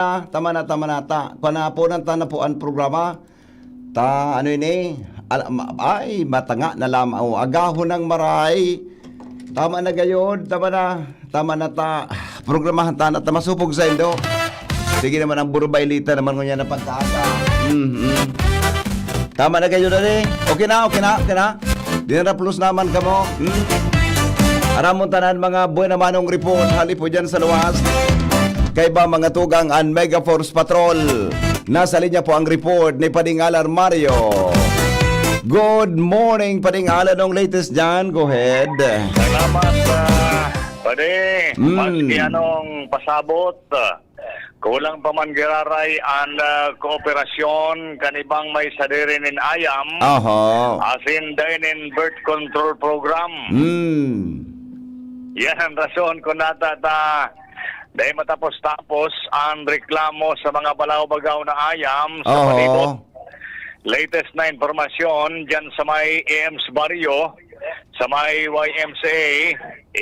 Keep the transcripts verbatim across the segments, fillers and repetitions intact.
Ah, tama na, tama na ta. Panaponan ta na po ang programa. Ta, ano ini? Ala-, ma-, ay, matanga na lamang. Oh, agahon ng maray. Tama na gayod, tama na. Tama na ta. Programahan ta na ta. Masupog sa indo. Sige naman, ang burbaylita naman ngunyan na pagkaaga. Mm-hmm. Tama na kayo na eh. Okay na, okay na, okay na. Dinaraplos naman kamo. Hmm? Aramon tanan mga buena manong report. Hali po dyan sa luwas. Kaiba mga tugang ang Mega Force Patrol. Nasa linya po ang report ni Pading Alar Mario. Good morning, Pading Alar. Anong latest dyan? Go ahead. Salamat, ah, Padi. Mm. Maski anong pasabot, ah, kulang pa man giraray an, ah, kooperasyon kan ibang may sadiri nin ayam, Oho. asin dai nin birth control program. Mm. Yan ang rason kung nata ta dai matapos-tapos ang reklamo sa mga balaw-bagaw na ayam sa Oho. palibot. Latest na impormasyon dyan sa may E M's Barrio, sa may Y M C A,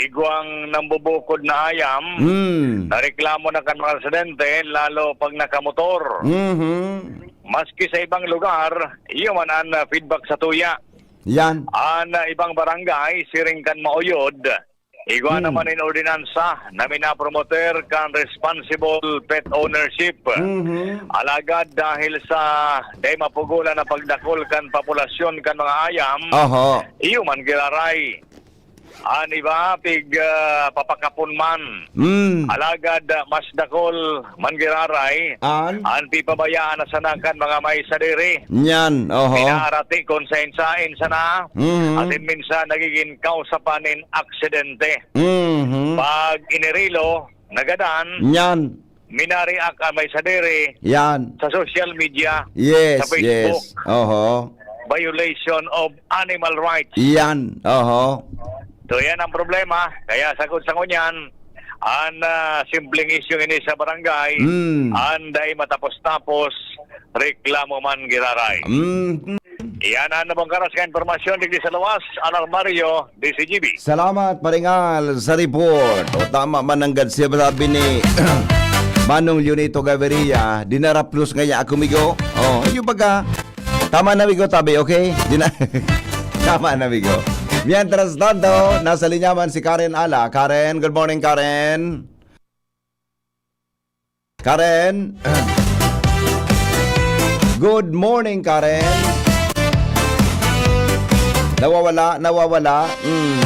igwang nambubukod na ayam, Mm. nareklamo na kan mga residente, lalo pag nakamotor. Mhm. Maski sa ibang lugar, iyo man an, ah, feedback sa tuya. Yan. An, ah, ibang barangay, siring kan Mauyod, igwa Hmm. naman in ordinansa na minapromoter kan responsible pet ownership. Mhm. Alagad dahil sa dai mapugolan na pagdakol kan populasyon kan mga ayam, Oho. iyo man giraray. An iba, pig, ah, papakapon man. Mm. Alagad, ah, mas dakol man giraray, An? an pipabayaan na sana kan mga may sadiri. Nyan, oho. Pinaarati kung sain-sain sana, Mhm. asin minsan nagigin kausa pa nin aksidente. Mhm. Pag inirilo, nagadan, Nyan. minareact ang may sadiri Yan. sa social media, Yes, sa Facebook. yes. Oho. Violation of animal rights. Yan. Oho. So, yan ang problema. Kaya sagkod sa ngunyan, an, ah, simpleng issue ini sa barangay, Mm. an dai matapos-tapos, reklamo man giraray. Mm. Iyan an nabangkaras nga impormasyon digdi sa luwas, Alarmario, D C G B. Salamat, Paringal, sa report. O, tama man ang gadsip, sabi ni Manong Leonito Gaviria, dinaraplos ngaya ako, migo. Oh, yung pagka, tama na, migo, tabi, okay? Dina-, tama na, migo. Mientras tanto, nasa linya man si Karen Ala. Karen, good morning, Karen. Karen. Good morning, Karen. Nawawala, nawawala. Mm.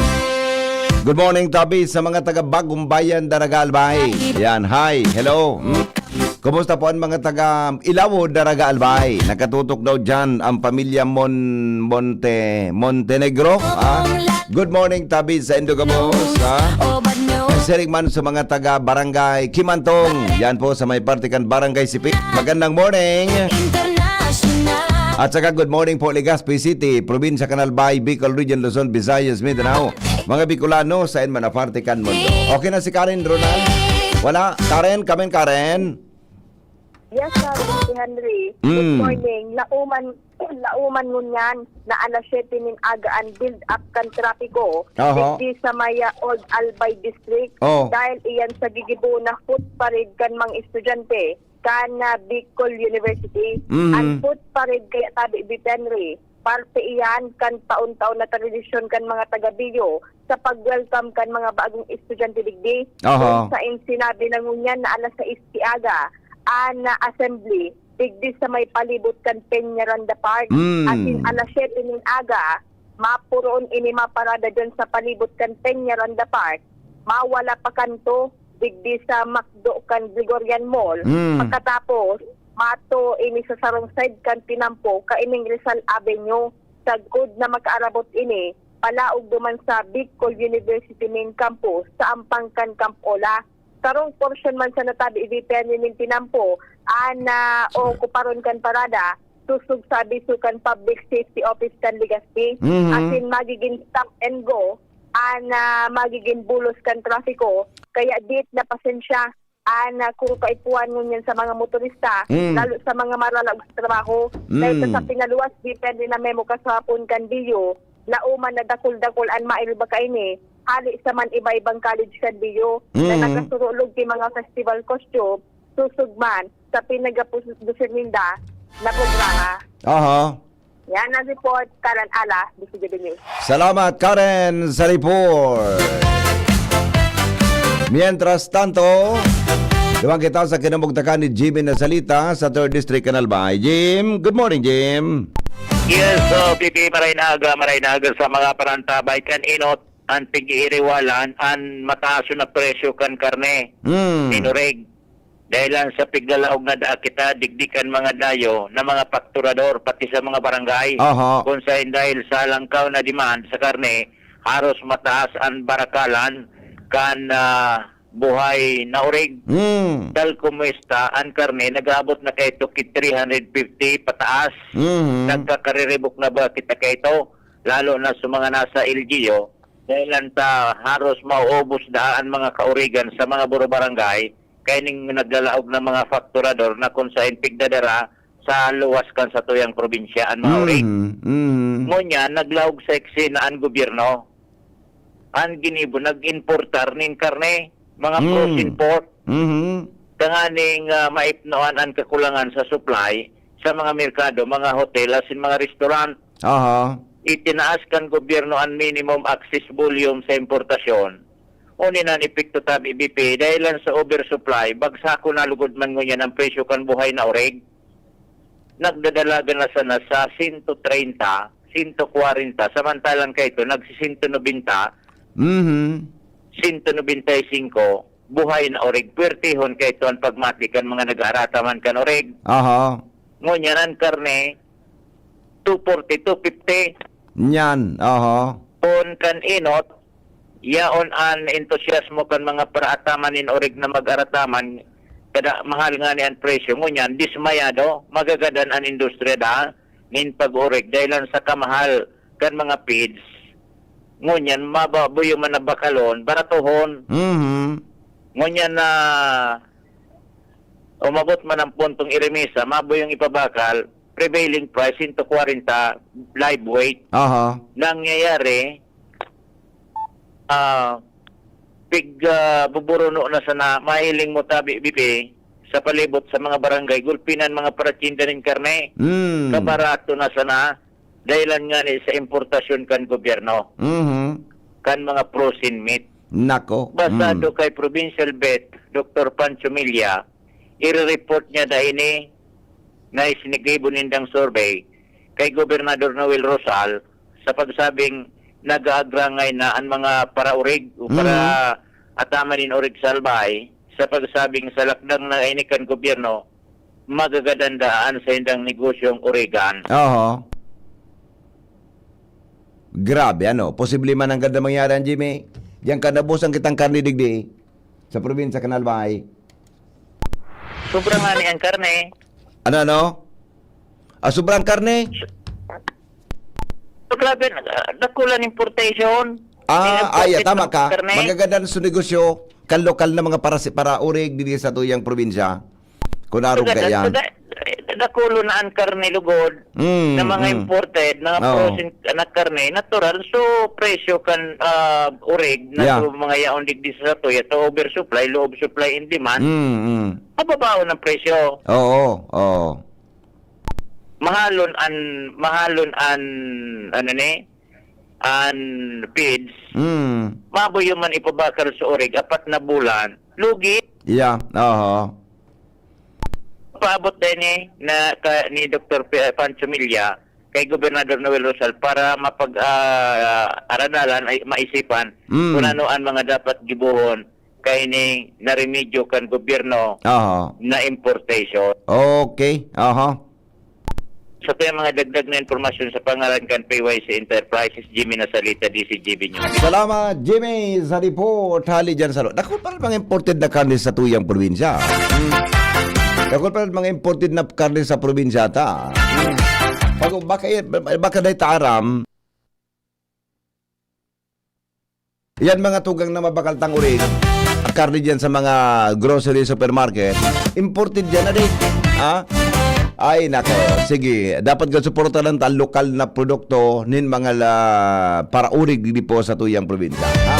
Good morning, tabi, sa mga taga Bagong Bayan, Daraga Albay. Yan, hi, hello. Mm. Kumusta po ang mga taga Ilawod, Daraga Albay? Nakatutok daw dyan ang pamilya Mon-, Monte-, Montenegro, ha? Good morning, tabi, sa Indo gabos, ha? Siring man sa mga taga Barangay Kimantong. Yan po sa may parte kan Barangay Sipi. Magandang morning. At saka good morning po, Legazpi City, Probinsya kan Albay, Bicol Region, Luzon, Visayas, Mindanao. Mga Bicolano, sain man na parte kan mundo. Okay na si Karen, Ronald? Wala? Karen, kamen Karen? Yes, sir, si Henry. Good Mm. morning. Lauman, lauman ngunyan na alas siyete nin aga an build-up kan trapiko Oho. digdi sa may, ah, Old Albay District. Oh. Dahil iyan sa gigibo na foot parade kan mga estudyante kan, ah, Bicol University. Mhm. An foot parade kaya tabi, Henry, parte iyan kan taon-taon na tradisyon kan mga taga-Bio sa pag-welcome kan mga bagong estudyante digdi. Aha. Kung sain sinabi na ngunyan na alas sais ki aga, an, ah, assembly digdi sa may palibot kan Peñaranda Park. Mm. Asin alas siyete nin aga, mapuroon ini maparada dyan sa palibot kan Peñaranda Park. Mawala pa kanto digdi sa McDo kan Gregorian Mall. Mm. Pagkatapos, mato ini sa sarong side kan tinampo kaining Rizal Avenue. Sagkod na makaarabot ini, palaog duman sa Bicol University main campus sa ampang kan Camp Ola. Sarong porsyon man sa natabi, ibi permi nin tinampo, an, ah, okuparon kan parada, sosog sa abiso kan Public Safety Office kan Legazpi. Mhm. Asin magigin stop and go, an, ah, magigin bulos kan trafiko. Kaya diit na pasensya an, ah, kuro kaipuhan ngunyan sa mga motorista, Mm. lalo sa mga maralaog sa trabaho. Dahil sa, Mm. sa pinaluwas, depende na memo kasapon kan Bio, lauman na dakul-dakul an mailba kaini, hali sa man iba-ibang college kan Bio, na Mm. nakasurulog ki mga festival costume, susugman sa pinagapos-, ninda na programa. Aha. Yan ang report, Karen Ala, D C G B News. Salamat, Karen, sa report. Mientras tanto, duman kita sa kinamugtakan ni Jimmy Nasalita sa third District, Canal Bay. Jim, good morning, Jim. Yes, so P P, maray na aga, maray na aga sa mga parantabay kan inot, an pig-iiriwalan, an mataas na presyo kan karne, Hmm. inurig. Dahil lang sa piglalaog na daa kita, digdi kan mga dayo na mga pakturador, pati sa mga barangay. Aha. Kung sain dahil sa langkaw na demand sa karne, haros mataas an barakalan kan ah, buhay na urig. Hmm. Tal kumusta an karne, nag-aabot na kay to ki three hundred fifty pataas. Mhm. Nagkakariribok na ba kita kay to? Lalo na sa mga nasa L G U. Dahil lang ta haros mauubos na an mga kaurigan sa mga buro barangay, kay ning naglalaog na mga fakturador na kung sain pigdadara sa luwas kan satuyang probinsya an mga urig. Mhm. Mhm. Ngunyan, naglaog sa eksena an gobyerno. An ginibo, nag-importar nin karne, mga Mm. frozen pork, Mhm. tanganing ah, maipnoan an kakulangan sa supply sa mga merkado, mga hotel, asin mga restaurant. Aha. Itinaas kan gobyerno an minimum access volume sa importasyon. Uni na an epekto tabi, B P, dahil lang sa oversupply, bagsak ko na lugod man ngunyan ang presyo kan buhay na urig. Nagdadalagan na sana sa sento treinta, sento kwarenta, samantalang kaito, nagsi sento nobenta, Mhm. sento nobenta y singko, buhay na urig. Pwertehon kaito an pagmati kan mga nag-aarata man kan urig. Aha. Ngunyan an karne, two forty, two fifty. Nyan. Aha. Kun kan inot, yaon an entusiasmo kan mga paraataman nin urig na mag-arataman, kada mahal ngani an presyo. Ngunyan, dismayado, magagadan an industriya da nin pag-urig dahil lang sa kamahal kan mga feeds. Ngunyan, mababuyo man na bakalon, baratohon. Mhm. Ngunyan na umabot man ang puntong irimisa, mabuyong ipabakal, prevailing price, sento kwarenta live weight. Aha. Nangyayari, ah, pig, ah, buburuno na sana, mahiling mo tabi, B P, sa palibot sa mga barangay, gulpinan mga paratsinda nin karne. Mm. Kabarato na sana, dahilan ngani sa importasyon kan gobyerno, Mhm. kan mga frozen meat. Nako. Basado Mm. kay Provincial Vet, Doktor Pancho Milla, ire-report niya na ini na isinigibo nindang survey kay Gobernador Noel Rosal sa pagsabing nag-aagrangay na an mga paraurig o para Mhm. ataman nin urig sa Albay sa pagsabing sa lakdang na ini kan gobyerno, magagadan daan sa indang negosyong urigan. Oho. Grabe, ano? Posible man ang ganda mangyari, Jimmy. Diyan ka, nabusan kitang karne digdi sa probinsya kan Albay. Sobra nga ni ang karne. Ano, ano? Ah, sobrang karne? So, grabe, ah, dakulan importation. Ah, Imported ay, tama ng ka. Karne. Magagadan sa negosyo, kan lokal na mga para, para urig dito sa tuyang probinsya. Kung arog ka Magagadan. yan. So, da-, dakulo na ang karne lugod Mm, na mga mm. imported, mga Oo. frozen na karne, natural. So, presyo kan ah, urig na Yeah. to mga yaon digdi sa tuya, to oversupply, loob supply and demand, Mm, mm. mababaon ang presyo. Oo, oo. Mahalon an, mahalon an, ano ni, an feeds. Mm. Mabuyo man ipabakal sa urig, apat na bulan. Lugi. Yeah, oho. Paabot din ni, na, ka, ni Doktor P-, Pancho Milla kay Gobernador Noel Rosal para mapag, ah, aradalan, ay, maisipan Mm. kung ano ang mga dapat gibohon kay ni naremedyo kan gobyerno Oho. na importation. Okay, oho. So, kaya mga dagdag na impormasyon sa pangalan kan P Y C Enterprises, Jimmy Nasalita, D C G B News. Salamat, Jimmy, sa report. Hali dyan sa lo-, dakul pa rin mga imported na karne sa tuyang probinsya. Hmm. Dakul pa rin mga imported na karne sa probinsya ta. Hmm. Pag, baka, baka dahil taaram, yan mga tugang na mabakal tang urig, karne dyan sa mga grocery, supermarket, imported dyan na din. Ha? Ay, nako. Sige, dapat gasuportahan ta lokal na produkto nin mga la, para urig di po sa tuyang probinsya. Ha?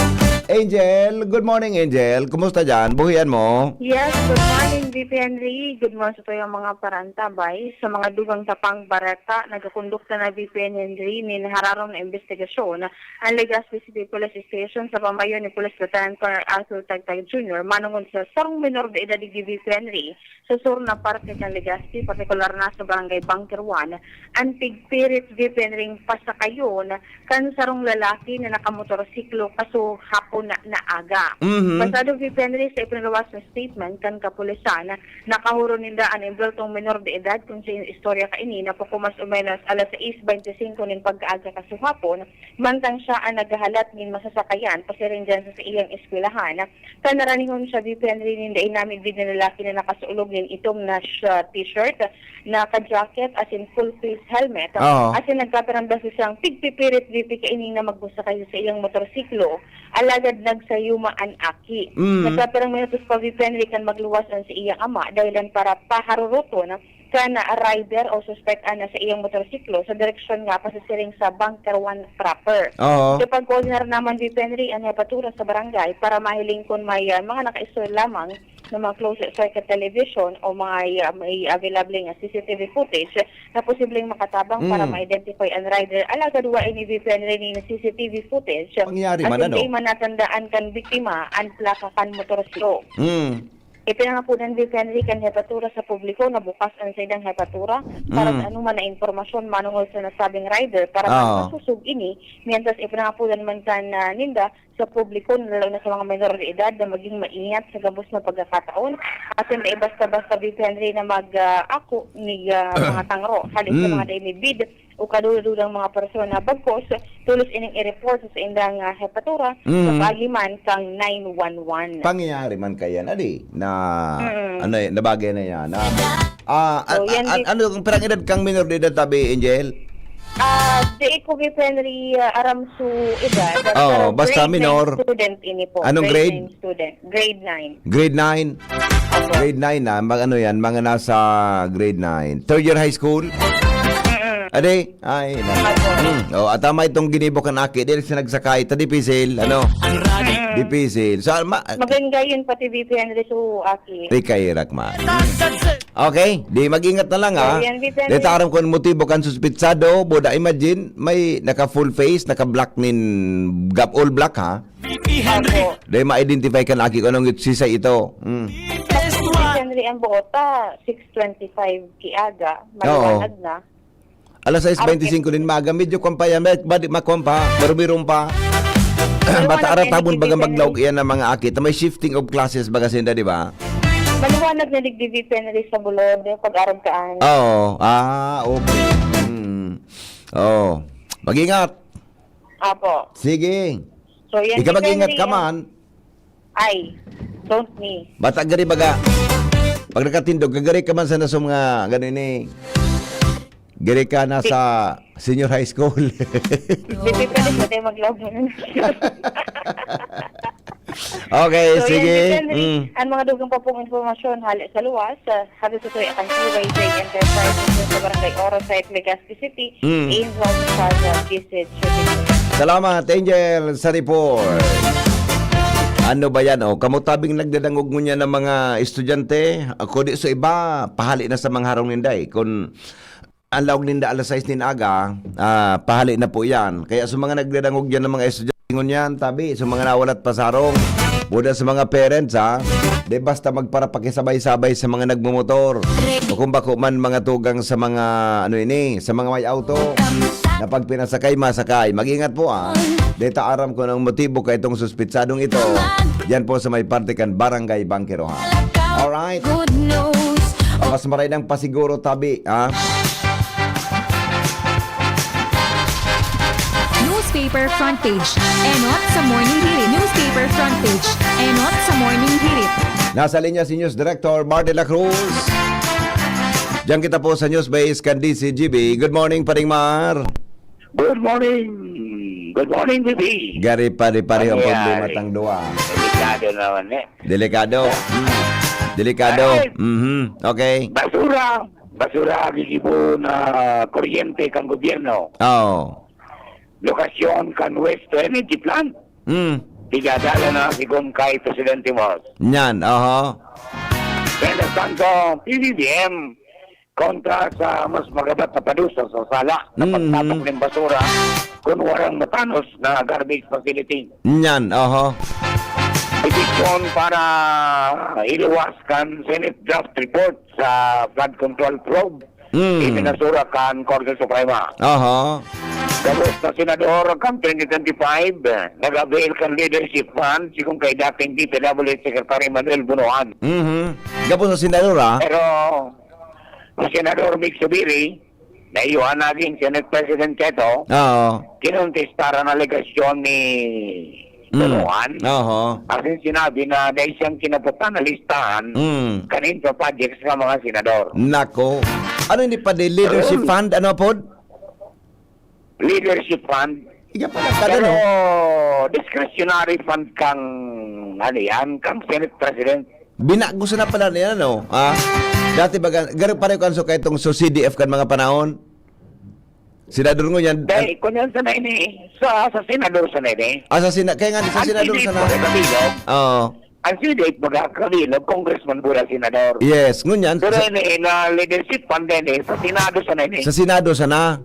Angel, good morning, Angel. Kumusta diyan? Buhian mo? Yes, good morning, V P Henry. Good morning sa tuyang mga parantabay. Sa mga dugang tapang bareta, nagkakondukta na, V P N Henry, nin hararom na imbestigasyon ang Legazpi City Police Station sa pamayo ni Police Lieutenant Colonel Arthur Tagtag Junior manungod sa sarong menor de edad, digdi, V P Henry, sa sur na parte kan Legazpi, partikular na sa Barangay Bunker One, an pigpirit, V P Henry, ring pasakayon kan sarong lalaki na nakamotorsiklo kaso hapon na, na aga. Mhm. Pasado, V P Henry, sa ipinaluwas na statement kan kapulisan, nakahuro ninda an embultong menor de edad, kun sa istorya kaini na poko mas o menos alas sais bente singko nin pagkaaga kaso hapon, mantang siya an naghahalat nin masasakayan pasiring diyan sa saiyang eskwelahan. Kan naranihon siya, V P Henry, nin dai namidbid na lalaki na nakasulog nin itom na siya t-shirt, naka-jacket, asin full face helmet. Oo. Asin nagpaparamdam siyang pigpipirit, V P, kaini na magsakay sa iyang motorsiklo, alagad nagsayuma an aki. Mm. Nagpaparang minutos pa, V P Henry, kan magluwas an sa iyang ama, dahilan para paharuruton kan rider o suspek an sa iyang motorsiklo sa direksyon nga pasasiring sa Bunker One proper. Oo. Sa pagkoordinar naman, V P Henry, an hepatura sa barangay para mahiling kun may, ah, mga nakaistorya lamang na mga closed circuit television o mga, ah, may available nga C C T V footage na posibleng makatabang para Mm. ma-identify an rider. Alagad wa ini, V P Henry, nin C C T V footage. Pangyayari man, Asin ano? Dai man natandaan kan biktima an plaka kan motorsiklo. Mm. Ipinangapodan, V P Henry, kan hepatura sa publiko na bukas an saindang hepatura para Mm. sa anoman na impormasyon manungod sa nasabing rider para Ah. masusog ini, mientras ipinangapodan man kan, ah, ninda sa publiko, lalo na sa mga menor de edad, na maging maingat sa gabos na pagkakataon. Asin dai basta-basta, V P Henry, na mag, ah, ako ni, ah, mga tangro, hali sa Mm. mga dai midbid o kaduda-dudang mga persona. Bagkos, tolos ining i-report sa saindang, ah, hepatura, Mm. sa paagi man kan nine one one. Pangyayari man kaya na di na, Mm. ano, na bagay na yan, ah. Ah, So, an-, yan an-, di- ano, pirang edad kang minor de edad, tabi, Angel? Ah, di ko, V P Henry, ah, aram su edad, Oo, pero basta grade nine minor. Student ini po. Anong Grade grade? nine student. Grade nine. Grade nine? Opo. Grade nine na, mag-, ano yan, mga nasa grade nine. Third year high school? Mm-mm. Ade? Ay, na. Opo. Hmm. Oh, at tama itong ginibo kan aki. Dahil siya nagsakay, ta dipisil, ano? Mm-mm. Dipisil. So, ma- Maganda yun pati, V P Henry, su aki. Di kairak man. Okay, di mag-ingat na lang, So, ha? yan, V P Henry. Deta aram ko ang motibo kan suspitsado, boda, imagine, may naka full face, naka black nin, gap all black, ha? Opo. Dai ma-identify kan aki kung anong sisay ito. Mm. Tapos si Henry ang buot, ah, six twenty-five kiaga, Oo. maliwanag na. Alas sais bente singko nin maga, medyo kwan pa yan, med-, badi-, makwan pa, marumirom pa. Maliwanag Mataara na tabon, digdi, baga V P Henry. Maglaog iyan ng mga aki. Ta may shifting of classes, baga sinda, di ba? Maliwanag na digdi, V P Henry, sa bulod, pag-arog kaan. Oo. Ah, okay. Hmm. Oo. Mag-ingat. Apo. Sige. So, yan, Ika V P mag-ingat Henry, ka ah. man. Ay, don't me. Bata gari baga. Pag nakatindog, kagari ka man sa nasong mga, gano'n eh. Gari ka na sa senior high school. Hindi pwede, pwede maglaban. Okay, So, yan, sige. Sir Henry, Mm. ang mga dugang pa pong impormasyon, hali sa luwas, ah, hali sa tuya kan P Y J Enterprises sa Barangay Oro, sa Legazpi City, Mm. in Rome, Plaza, Quezon City. Salamat, Angel, sa report. Ano ba yan, oh? Kamo tabing nagdadangog ngunyan ng mga estudyante? Ako di, so iba, pahali na sa mga harong ninday. Kung ang laog ninda alas sais nin aga, ah, pahali na po yan. Kaya sa mga nagdadangog dyan ng mga estudyante ngunyan, tabi, sa mga nawalat pa sa harong, buda sa mga parents, ha? Di basta magparapakisabay-sabay sa mga nagmumotor. O kung bako man mga tugang sa mga, ano ini, sa mga may auto, na pag pinasakay, masakay. Mag-ingat po, ah. Deta aram ko ng motibo ka itong suspitsadong ito. Yan po sa may parte kan Barangay Bangkerohan. Alright. Good news. Mas maray ng pasiguro, tabi, ah. Newspaper front page. Enot sa Morning Hirit. Newspaper front page. Enot sa Morning Hirit. Nasa linya si News Director Mar de la Cruz. Diyan kita po sa News Base kan D C G B. Good morning, Paring Mar. Good morning. Good morning, B B. Gari pare-pareho ang Ano yan? Problema tang duwa. Delikado naman eh. Delikado. Mm. Delikado. Ay! Mhm. Okay. Basura. Basura, gigibo na kuryente kan gobyerno. Oo. Lokasyon kan waste to energy plant. Mm. Idadala na sigon kay Presidente Marcos. Yan, aha. Mientras tanto, P B B M kontra sa mas magabat na padusa sa sala na Mm. pagtapok nin basura kun warang matanos na garbage facility. Yan, aha. Petisyon para iluwas kan Senate draft report sa flood control probe. Mm. Iminasura kan Korte Suprema. Aha. Gabos na senador kan twenty twenty-five, nag-avail kan leadership fund, sigon kay dating D P W Secretary Manuel Bunuan. Mhm. Gabos na senador, ah. Pero si Senador Mig Subiri, na iyo ang naging Senate President keto, Oo. kinontestar an alegasyon ni Mm. Bunuan. Oho. Asin sinabi na dai siyang kinaputan na listahan Mm. kan infra projects ng mga senador. Nako. Ano hindi pa di leadership Ayun. fund? Ano po? Leadership fund. Iya pa lang Pero kada, no? discretionary fund kang, ano yan, kang Senate President. Binago sana pala niya, no? Ah? Dati baga, garo pareho kan so kaitong so C D F kan mga panahon. Senador ngunyan, Dahil, an- kung yan sana ini, sa, sa senador sana ini. Ah, sa sina-, kaya nga, sa Ang senador C D F sana. magkakabilog. Oo. Ang C D F magkakabilog, congressman pura senador. Yes, ngunyan, Pero sa ini, na leadership fund din eh, sa Senado sana ini. Sa Senado sana.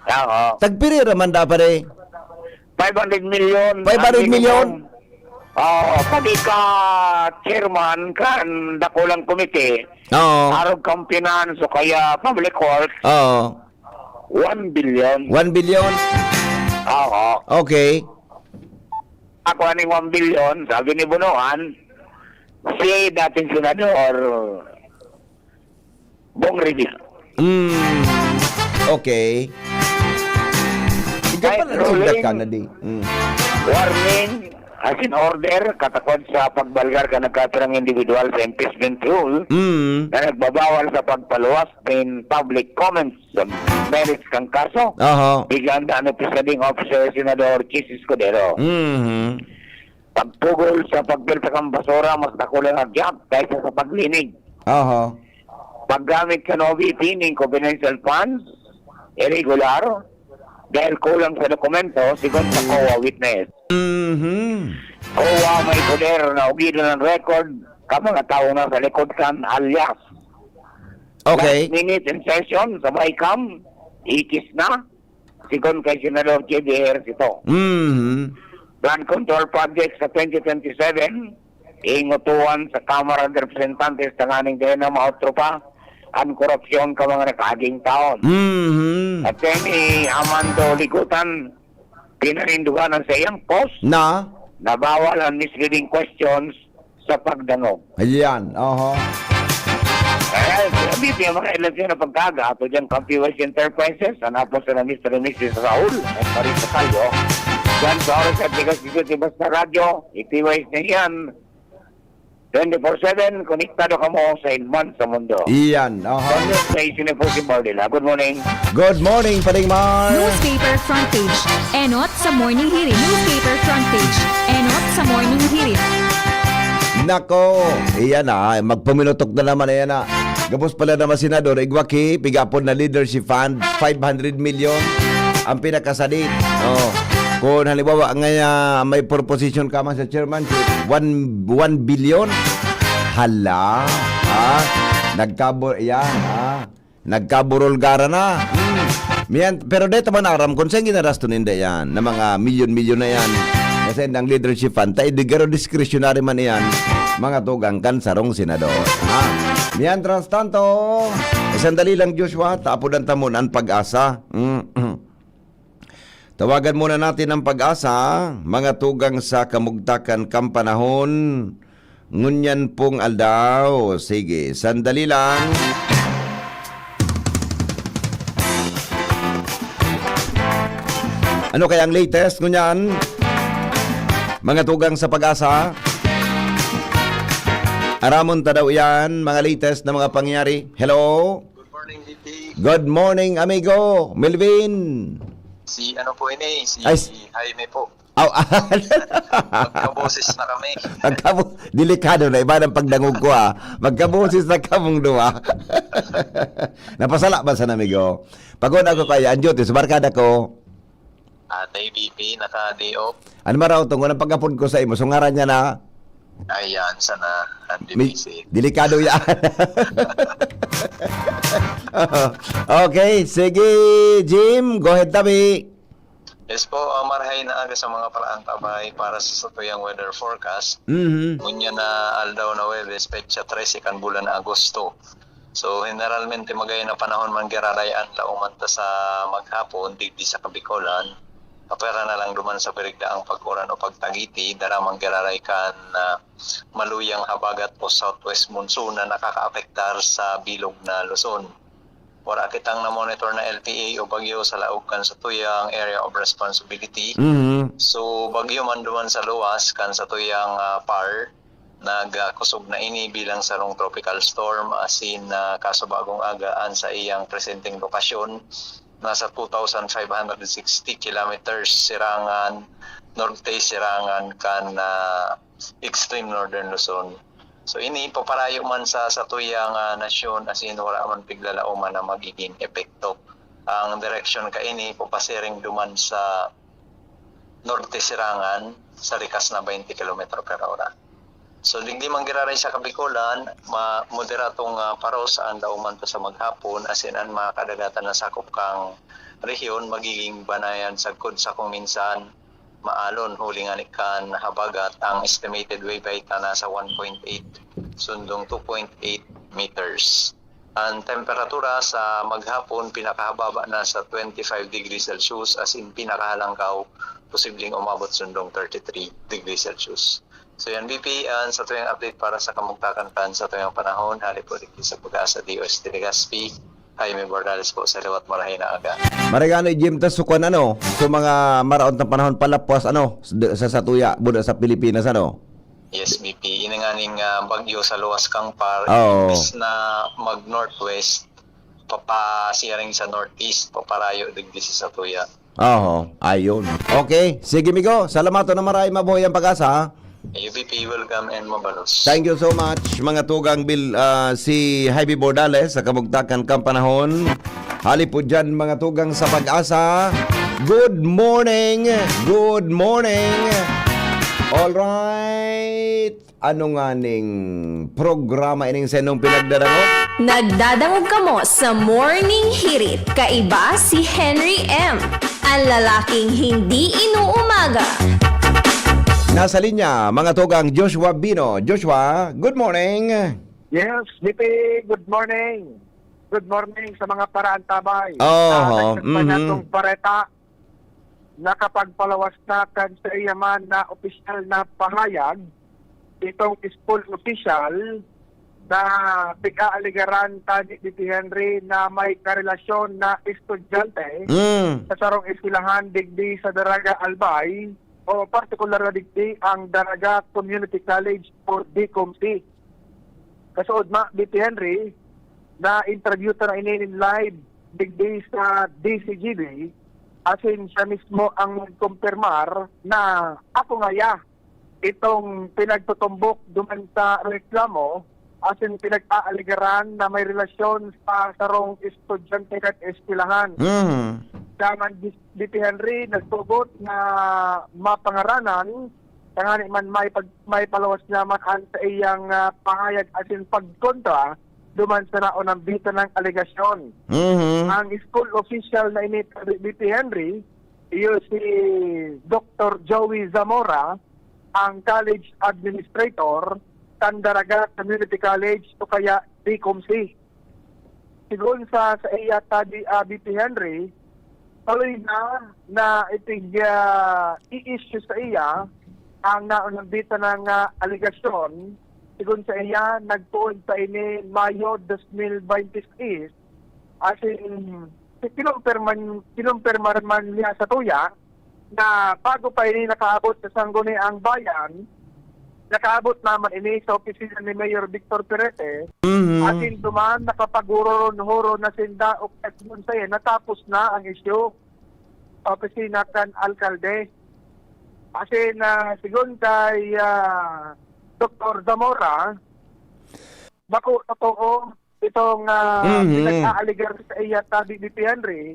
Oo. Tagpiri raman dapat eh. Five hundred million. Five hundred million? Ang minimum. Oo, pag ika chairman kan dakulang komite, Oo. arog kang finance o kaya public works, Oo. one billion. One billion? Oo. Okay. Ako aning one billion, sabi ni Bonoan, si dating senador, Bong Revilla. Mm. Okay. Ikaw Ay, pala, Rolling. nagsindak ka na di. Mm. Warning, as in order, katakod sa pagbalgar kan nagkapirang individual sa impeachment rule Mm. na nagbabawal sa pagpaluwas nin public comments sa merits kan kaso. Aha. Biglaan na presiding officer, Senador Chiz Escudero. Mhm. Pagpugol sa pagpirta kan basura, mas dakula na gap kaysa sa paglinig. Aha. Paggamit kan O V P nin confidential funds, irregular, dahil kulang sa dokumento, sigon sa COA witness. Mhm. COA may poder na ugidon ang record kan mga tawo na sa likod kan alias. Okay. Last minute in session, sabay kam, ikis na, sigon kay Senador J B Ejercito. Mhm. Flood control project sa twenty twenty-seven, ingotuan sa Kamara de Representantes tanganing dai na maotro pa an korupsyon kan mga nakaaging taon. Mhm. Attorney Amando Ligutan, pinarindugan ang sa iyang post, Na? na bawal ang misleading questions sa pagdangog. Ayan, oho. Ayan, sinabi niya mga eleksyon na pagkaga, ato dyan kan P Y C Enterprises, ang apo sa Mister and Missus Raul, at Marisa Callo. Yan sa oras at bigas dito sa Basta Radyo, itiwais na yan. Twenty-four seven, konektado kamo sa Inman sa Mundo. Iyan, oho. Sa News Station ni po si Mardila. Good morning. Good morning, Paring Mar. Newspaper front page. Enot sa Morning Hirit. Newspaper front page. Enot sa Morning Hirit. Nako, iyan na. Magpaminutok na naman, iyan na. Gabos pala naman senador, igwa ki, pigapon na leadership fund, five hundred million. Ang pinakasadit. Oh. Kung halimbawa, nga, ah, may proposition ka man sa chairmanship, one, one billion. Hala, ha? Nagkabo-, yan, ha? Nagkaburulgara na. Hmm. Miyan, pero dito man aram kung saan ginarasto ninda yan, na mga milyon-milyon na yan. Kasi ang leadership fund, tayo di garo discretionary man yan, mga tugang kan sarong senador. Ha? Mientras tanto, eh, sandali lang, Joshua, tapod ang tamon ang pag-asa. Mm. Tawagan muna natin ang pag-asa, mga tugang sa kamugtakan kan panahon. Ngunyan pong aldaw. Sige, sandali lang. Ano kaya ang latest ngunyan? Mga tugang sa pag-asa? Aramon ta daw yan, mga latest na mga pangyayari. Hello? Good morning, D P. Good morning, amigo. Melvin. Si ano po ini? Si Ay, s- Jaime po. Aw, Magkaboses na kami. Magkabo-, delikado na, iba ng pagdangog ko, ah. Magkaboses na kamong duwa. Napasala ba sa namigo? Pag-una ko kaya, ang duty, sa barkada ko. Atay B P, naka-day off. Ano man raw, tungkol ang pag-apod ko sa imo, so ngaran niya na, Ayan, sana. Ang mi- divisit. Delikado yan. Okay, sige, Jim, go ahead, tabi. Yes po, uh, marahay na aga sa mga paraantabay para sa satuyang weather forecast. Mhm. Ngunyan na aldaw na Webes, petsa trese kan bulan na Agosto. So, generalmente magay na panahon man giraray an lauman ta sa maghapon, digdi sa Kabikolan. Kapwera na lang duman sa pirigdaang pag-uran o pagtagiti, dara man giraray kan ah, maluyang habagat o southwest monsoon na nakakaapektar sa bilog na Luzon. Wala kitang na-monitor na L P A o bagyo sa laog kan satuyang area of responsibility. Mhm. So, bagyo man duman sa luwas kan satuyang ah, par, nagkusog na ini bilang sarong tropical storm, asin ah, kaso bagong aga an sa iyang presenteng lokasyon, nasa two thousand five hundred sixty kilometers sirangan norte, sirangan kan ah, extreme northern Luzon. So, ini paparayo man sa satuyang ah, nasyon, asin wala man piglalauman na magiging epekto. Ang direksyon kaini papasiring duman sa norte sirangan sa likas na twenty kilometro per hora. So, digdi man giraray sa Kabikolan, ma moderatong ah, paros an lauman ta sa maghapon, asin an mga kadagatan na sakop kang rehiyon magiging banayan sagkod sa kung minsan maalon, huli ngani kan habagat. Ang estimated wave height na nasa one point eight sundong two point eight meters. Ang temperatura sa maghapon pinakahababa na sa twenty-five degrees Celsius, asin pinakahalangkaw posibleng umabot sundong thirty-three degrees Celsius. So yan, B P, an satuyang update para sa kamugtakan kan satuyang panahon, hali po digdi sa Pag-asa D O S T Legazpi. Jaime Bordales po sa liwat, marahay na aga. Maragano, Jim, ta sukwan ano, sa mga maraot na panahon palapwas ano, sa, sa satuya, buda sa Pilipinas ano. Yes, B P. Ini nganing ah, bagyo sa luwas kang par, Oo. imbis na mag-northwest, papasiring sa northeast, paparayo digdi sa satuya. Oo, ayun. Okay, sige, migo. Salamaton na maray, mabuhay ang Pag-asa, ha? U B P, welcome and mabalos. Thank you so much, mga tugang Bil, ah, si Jaime Bordales sa kamugtakan kang panahon. Hali po dyan, mga tugang sa Pag-asa. Good morning! Good morning! All right. Ano nga ning programa ining sa inyong pinagdarangog? Nagdadangog kamo sa Morning Hirit. Kaiba si Henry M, ang lalaking hindi inuumaga. Nasa linya, mga tugang, Joshua Bino. Joshua, good morning. Yes, B P, good morning. Good morning sa mga paraantabay. Oho, Sa nagkakanya mhm. tong bareta, nakapagpalawas na kan sa iya man na opisyal na pahayag itong school official na pig-aaligaran tadi ni Henry na may karelasyon na estudyante Mm. sa sarong eskwelahan digdi sa Daraga Albay o partikular na digdi ang Daraga Community College o DCOMC. Kasuod ma, B P Henry, na-interview ta na ini nin live digdi sa D C G B, asin siya mismo ang nagkumpirmar na ako ngaya itong pinagtutumbok duman sa reklamo asin pinag-aaligaran na may relasyon sa sarong estudyante kan eskwelahan. Mm. Dangan, B P Henry, nagtugot na mapangaranan, tangani man may pag-, may palawas niya man an sa iyang ah, pahayag asin pagkontra duman sa naunang bita ng alegasyon. Mhm. Ang school official na ini, B P Henry, iyo si Doktor Joey Zamora, ang college administrator kan Daraga Community College o kaya DCOMC. Sigon sa, sa iya tadi, ah, B P Henry, tuloy na na ipig, ah, i-issue sa iya ang naunang bita ng ah, alegasyon. Sigon sa iya, nagpoon pa ini Mayo dos mil baynte sais, asin kinumpirman, kinumpirmar man niya sa tuya na bago pa ini nakaabot sa Sangguniang Bayan, nakaabot naman ini sa opisina ni Mayor Victor Perete, Mhm. asin duman nakapaghuron-huron na sinda o kaya sigon sa iya, natapos na ang isyu sa opisina kan alkalde. Asin na sigon kay ah, Doktor Zamora, bako totoo itong ah, Mhm. pinag-aaligar sa iya tadi ni Henry,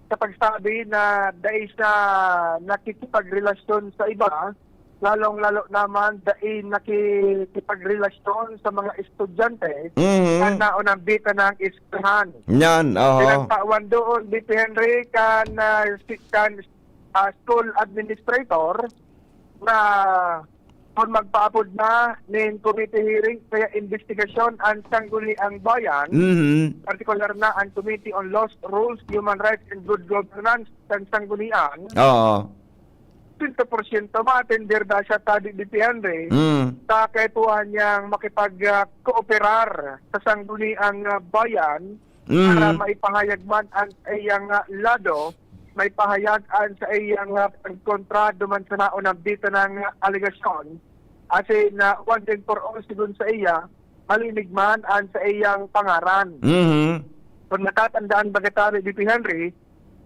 sa pagsabi na dai siya nakikipagrelasyon sa iba, lalong-lalo naman dai nakikipagrelasyon sa mga estudyante Mhm. na naunambitan ng eskwelahan. Yan, oho. Pinagtawan doon, D P Henry, kan, ah, si, kan, ah, school administrator na kung magpaapod na nin committee hearing kaya investigasyon ang Sangguniang Bayan, Mhm. partikular na ang Committee on Laws, Rules, Human Rights, and Good Governance kan Sanggunian, Oo. sento porsyento ma-attender na siya, sabi ni Henry, Mm. sa kaipuhan niyang makipag, ah, kooperar sa Sangguniang, ah, Bayan para Mm. maipahayag man ang iyang, ah, lado, maipahayag ang sa iyang, ah, pagkontra duman sa naunambitan na alegasyon. Asin, ah, once and for all, sigon sa iya, malinig man ang sa iyang pangaran. Mhm. Kung natatandaan baga tabi, D P Henry,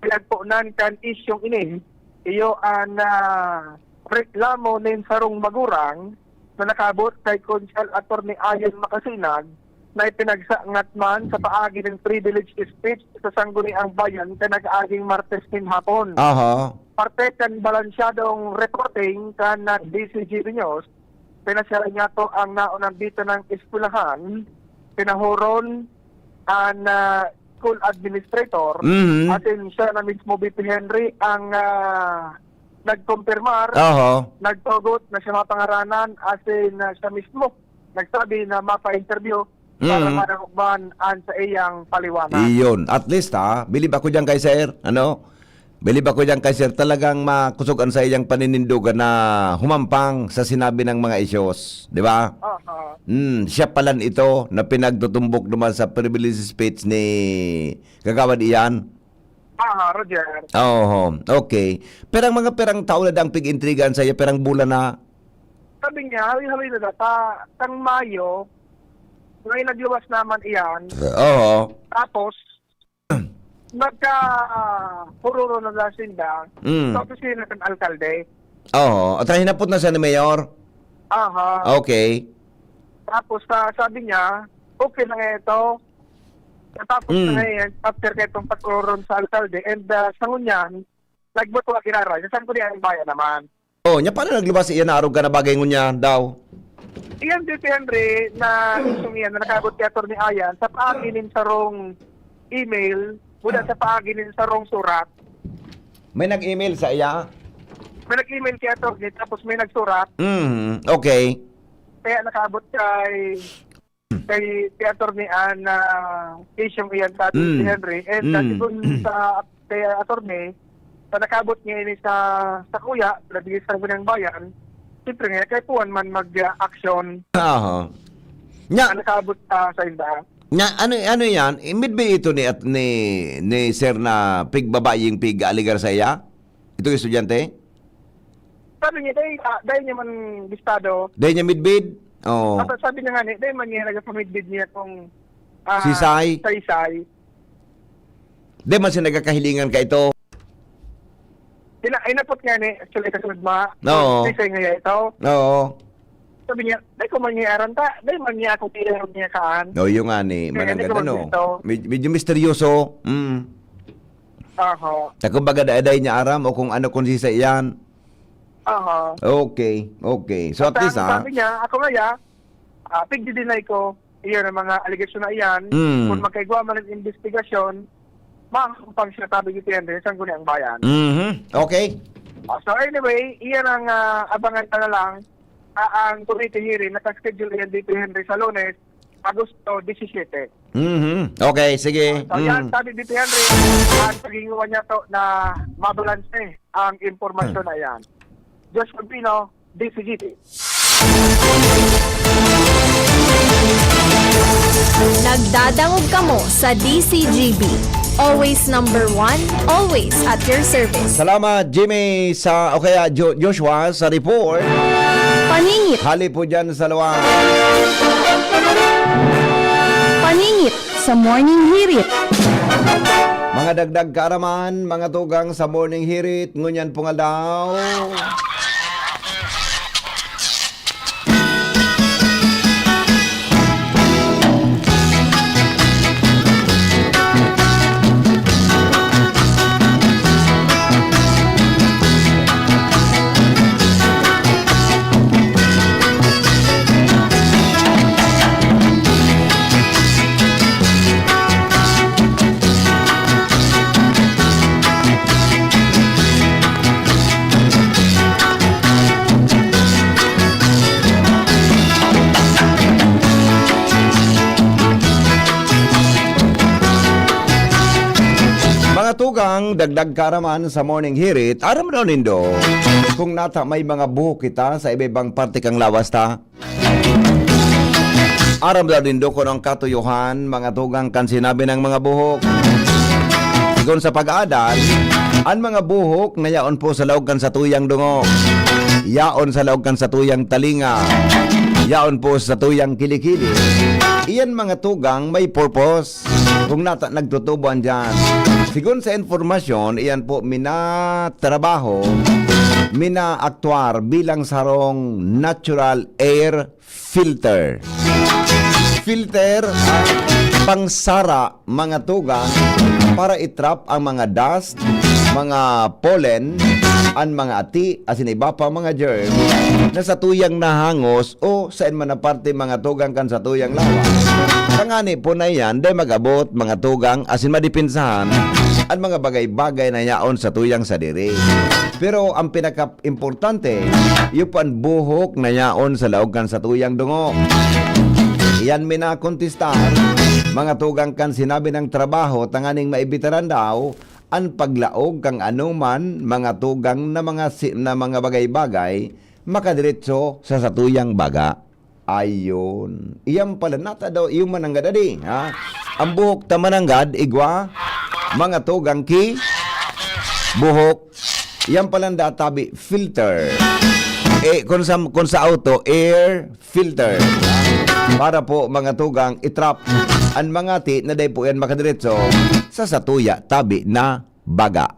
pinagponan kan isyong ini, iyo an, ah, reklamo nin sarong magurang na nakaabot kay Konsehal Attorney Ian Macasinag na ipinagsangat man sa paagi nin privilege speech sa Sangguniang Bayan kan nag-aging Martes nin hapon. Aha. Parte kan balansyadong reporting kan, ah, D C G B News, pinasyalan niya to ang naunang dito ng eskwelahan, pinahuron ang, ah, school administrator, Mhm. asin siya na mismo, B P Henry, ang, ah, nagkumpirmar, Oho. nagtugot na siya mapangaranan, asin, ah, siya mismo nagsabi na mapa-interview para Mm. madangog man an sa iyang paliwanag. Iyon. At least, ha, bilib ako diyan kay sir, ano? Bilib ako diyan kay sir, talagang makusog an sa iyang paninindogan na humampang sa sinabi ng mga issues, di ba? Aha. Hmm, siya palan ito na pinagtutumbok naman sa privilege speech ni Kagawad Ian. Aha, Roger. Oho, okay. Perang mga perang taon na dang pig-intrigaan sa iya, perang bulan na? Sabi niya, hali-hali na data, tang Mayo, may nagluwas naman iyan. Oo. Tapos, nagka, ah, pururo na lang sinda Mm. sa opisina ng alkalde. Oo. At hinapot na siya ni Mayor? Aha. Okay. Tapos, ah, sabi niya, okay na nga ito. Tapos Mm. na nga yan, after kayo itong pag-uron sa alkalde, and, ah, sa ngunyan, nagbuto ang giraray. Sa Sangguniang Bayan naman. Oh, nya paano nagluwas iyan na arog ka na bagay ngunyan daw? Iyan si Henry na isong iyan na nakabot kay Attorney Ian sa paagi nin sarong email, mula sa paagi nin sarong surat. May nag-email sa iya? May nag-email kay Attorney, tapos may nagsurat. Mm, okay. Kaya nakaabot kay, kay, kay Attorney Ian na isyong iyan sa ating Mm. si Henry. And, uh, Mm. sigun sa kay Attorney, sa nakaabot niya ini sa, sa kuya, nabigay sa Sangguniang Bayan, siyempre nga, kay puwan man mag-action Aha. Nya, ang nakaabot sa, sa inda. Nya, ano, ano yan? Midbay ito ni, at ni, ni sir na pigbabaying pig-aligar sa iya? Itong estudyante? Sabi niya, dahil, ah, dahil niya man bistado. Dahil niya midbid? Oo. Tapos sabi niya nga ni, dahil man niya nagpamidbid niya kung, ah, Sisay? Saysay. Di man siya nagkakahilingan ka ito? Ina-, inapot nga ni, actually, kasunod ma-, Oo. Saysay nga ito. Oo. Sabi niya, "Dai ko man niya aram ta, dai man niya ako kailaw niya kaan." Oh, yung nga ni, Kaya mananggad, hindi ko ano? Gusto. Med-, medyo misteryoso. Mm. Aha. Na kumbaga, dai, dai niya aram o kung ano, kung sisa iyan. Aha. Okay, okay. So, at Basta least, ang ah, sabi niya, ako nga, ya, ah, pigdi-deny ko, iyan ang mga alegasyon na iyan. Mm. Kung magkaigwa man ang investigasyon, mahampang siya, sabi ni Henry, sa Sangguniang Bayan. Mhm. Okay. Ah, so anyway, iyan ang, ah, abangan ka na lang. Ah, ang committee hearing naka-schedule yan dito, Henry, sa Lunes, Agosto disisiyete. Mhm. Okay, sige. So, yan, Mm. sabi dito, Henry, ang paghingiwan niya to na mabalanse ang impormasyon na yan. Josh Campino, D C G T. Nagdadangog kamo sa D C G B. Always number one, always at your service. Salamat, Jimmy, sa, o kaya Jo-, Joshua, sa report. Paningit. Hali po dyan sa luwa. Paningit sa Morning Hirit. Mga dagdag kaaraman, mga tugang sa Morning Hirit, ngunyan pong aldaw. Tugang, dagdag kaaraman sa Morning Hirit, aram daw nindo, kung nata may mga buhok kita sa iba-ibang parte kan lawas ta. Aram daw nindo kung ang katuyohan, mga tugang, kan sinabi ng mga buhok. Sigon sa pag-aadal, an mga buhok na yaon po sa laog kan satuyang dungo. Yaon sa laog kan satuyang talinga. Yaon po sa satuyang kilikili. Iyan mga tugang may purpose. Kung nata nagtutubo an diyan. Sigon sa impormasyon, iyan po minatrabaho, minaaktuar bilang sarong natural air filter. Filter, pangsara, mga tugang, para i-trap ang mga dust, mga pollen, an mga ati, asin iba pa mga germ na satuyang nahangos o saen man na parte, mga tugang, kan satuyang lawas. Tangani po na iyan, dai mag-abot, mga tugang, asin madepensahan an mga bagay-bagay na yaon satuyang sadiri. Pero ang pinaka-importante, iyo po an buhok na yaon sa laog kan satuyang dungo. Iyan minakontestar, mga tugang, kan sinabi ng trabaho tanganing maibitaran daw an paglaog kan anoman, mga tugang, na mga si-, na mga bagay-bagay makadiretso sa satuyang baga. Ayun. Iyan pala, nata daw, iyo mananggad adi, ha? Ang buhok ta mananggad, igwa, mga tugang ki, buhok, iyan pala nda tabi, filter. Eh, kung sa, kung sa auto, air filter. Para po, mga tugang, i-trap an mga ati na dai po yan makadiretso sa satuya tabi na baga.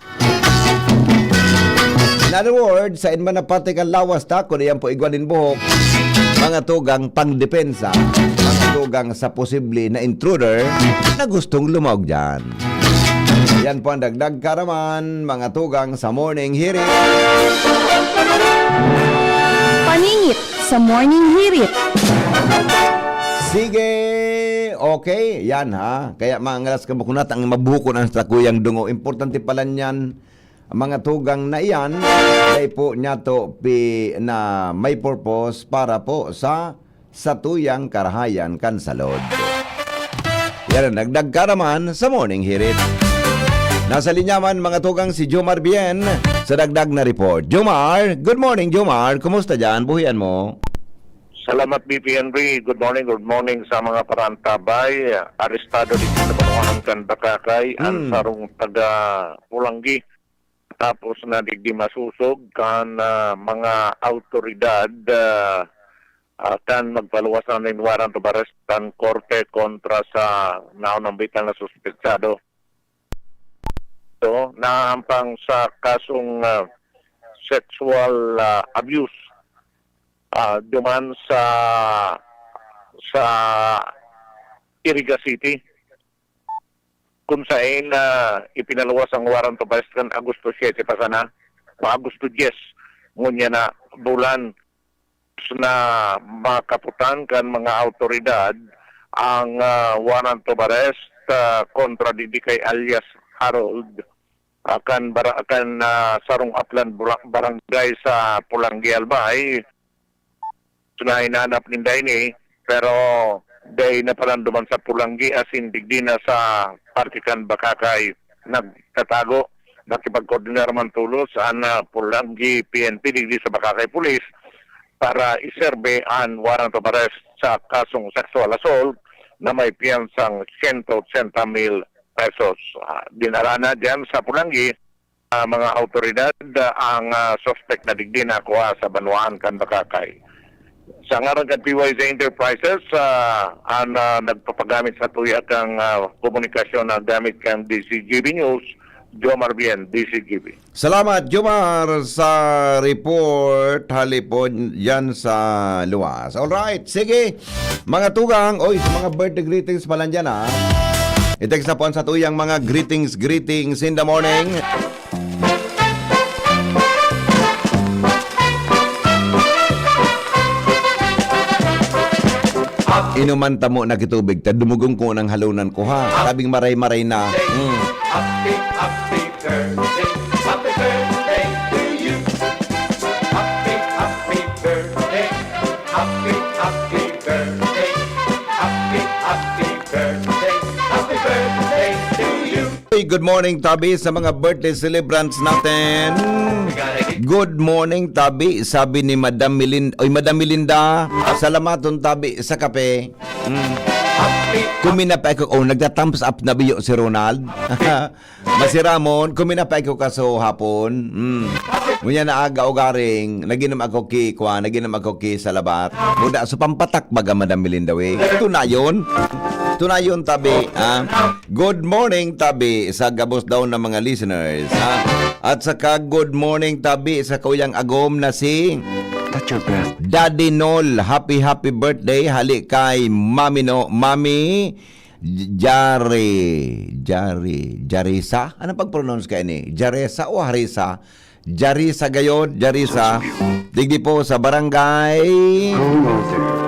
In other words, sa inman na parte kan lawas ta, kun iyan po igwa nin buhok, mga tugang pangdepensa, mga tugang sa posible na intruder na gustong lumaog diyan. Yan po ang dagdag karaman, mga tugang sa Morning Hirit. Paningit sa Morning Hirit. Sige, okay, yan ha. Kaya mga ngalas kabuknat ang mabukon ang sakuyang dungo. Importante pala niyan, mga tugang na iyan, dai po niya to pi-, na may purpose para po sa satuyang karahayan kan salud. Yan ang dagdag karaman sa Morning Hirit. Nasa linya man, mga tugang, si Jomar Bien sa dagdag na report. Jomar, good morning, Jomar. Kumusta diyan? Buhian mo? Salamat, B P Henry. Good morning, good morning sa mga parantabay. Arestado digdi sa Banuan kan Bakakay, ang Hmm. sarong taga Pulanggi. Tapos na digdi masosog kan, ah, mga awtoridad, ah, ah, kan magpaluwas na nin warrant of arrest kan korte kontra sa naunang bitang na suspetsado. Ito, naampang sa kasong, ah, sexual, ah, abuse, ah, duman sa, sa Iriga City, kung saen na ipinaluwas ang warrant of arrest kan Agosto siyete pa sana, o Agosto dyes, ngunyan na bulan na makaputan kan mga awtoridad ang, ah, warrant of arrest, ah, kontra digdi kay alias Harold, ah, kan bara-, kan, ah, sarong aplan bura-, barangay sa Pulanggi, Albay. So, nahinanap ninda ini, pero dai na parandoman sa Pulanggi, asin digdi na sa parte kan Bakakay nagtatago. Nakipagkoordinar man tolos an, ah, Pulanggi P N P digdi sa Bakakay Police para iserbe an warrant of arrest sa kasong sexual assault na may piyansang sento otsenta mil pesos. Ah, dinara na diyan sa Pulanggi, ah, mga awtoridad, ah, ang, ah, suspek na digdi nakuha sa banwaan kan Bakakay. Sa ngaran kan P Y Z Enterprises, ah, ang, ah, nagpapagamit sa tuya kang, ah, komunikasyon na gamit kang D Z G B News, Jomar Bien, D Z G B. Salamat, Jomar, sa report halipon yan sa luwas. Alright, sige. Mga tugang, oy, sa mga birthday greetings pa lang dyan, ha. I-text na po ang satuyang mga greetings, greetings in the morning. Inuman tamo na kitubig, ta dumugong ko nang halunan ko, ha. Tabing maray-maray na. Mm. Happy, happy birthday. Happy birthday to you. Happy, happy birthday. Happy, happy birthday. Happy, happy birthday. Happy birthday to you. Good morning, tabi, sa mga birthday celebrants natin. Good morning, tabi, sabi ni Madam Melinda. Oy, Madam Melinda, salamaton, tabi, sa kape. Mm. Kumina pa ako, oh, nagta-thumbs up na biyo si Ronald. Masiramon, kumina pa ako kaso hapon. Mm. Ngunyan na aga ugaring, naginom ako ki, kwa, naginom ako ki salabat. Muda, so pampatak baga, Madam Melinda, we. Tunayon. Tunayon, tabi, ah. Good morning, tabi, sa gabos daw na mga listeners, ha? At saka, good morning, tabi, sa kuyang agom na si Daddy Nol. Happy, happy birthday, hali kay Mami, no? Mami J-, Jare, Jare, Jarisa? Anong pag-pronounce ka ini? Jaresa o Harisa? Jarisa gayod, Jarisa. Digdi po sa barangay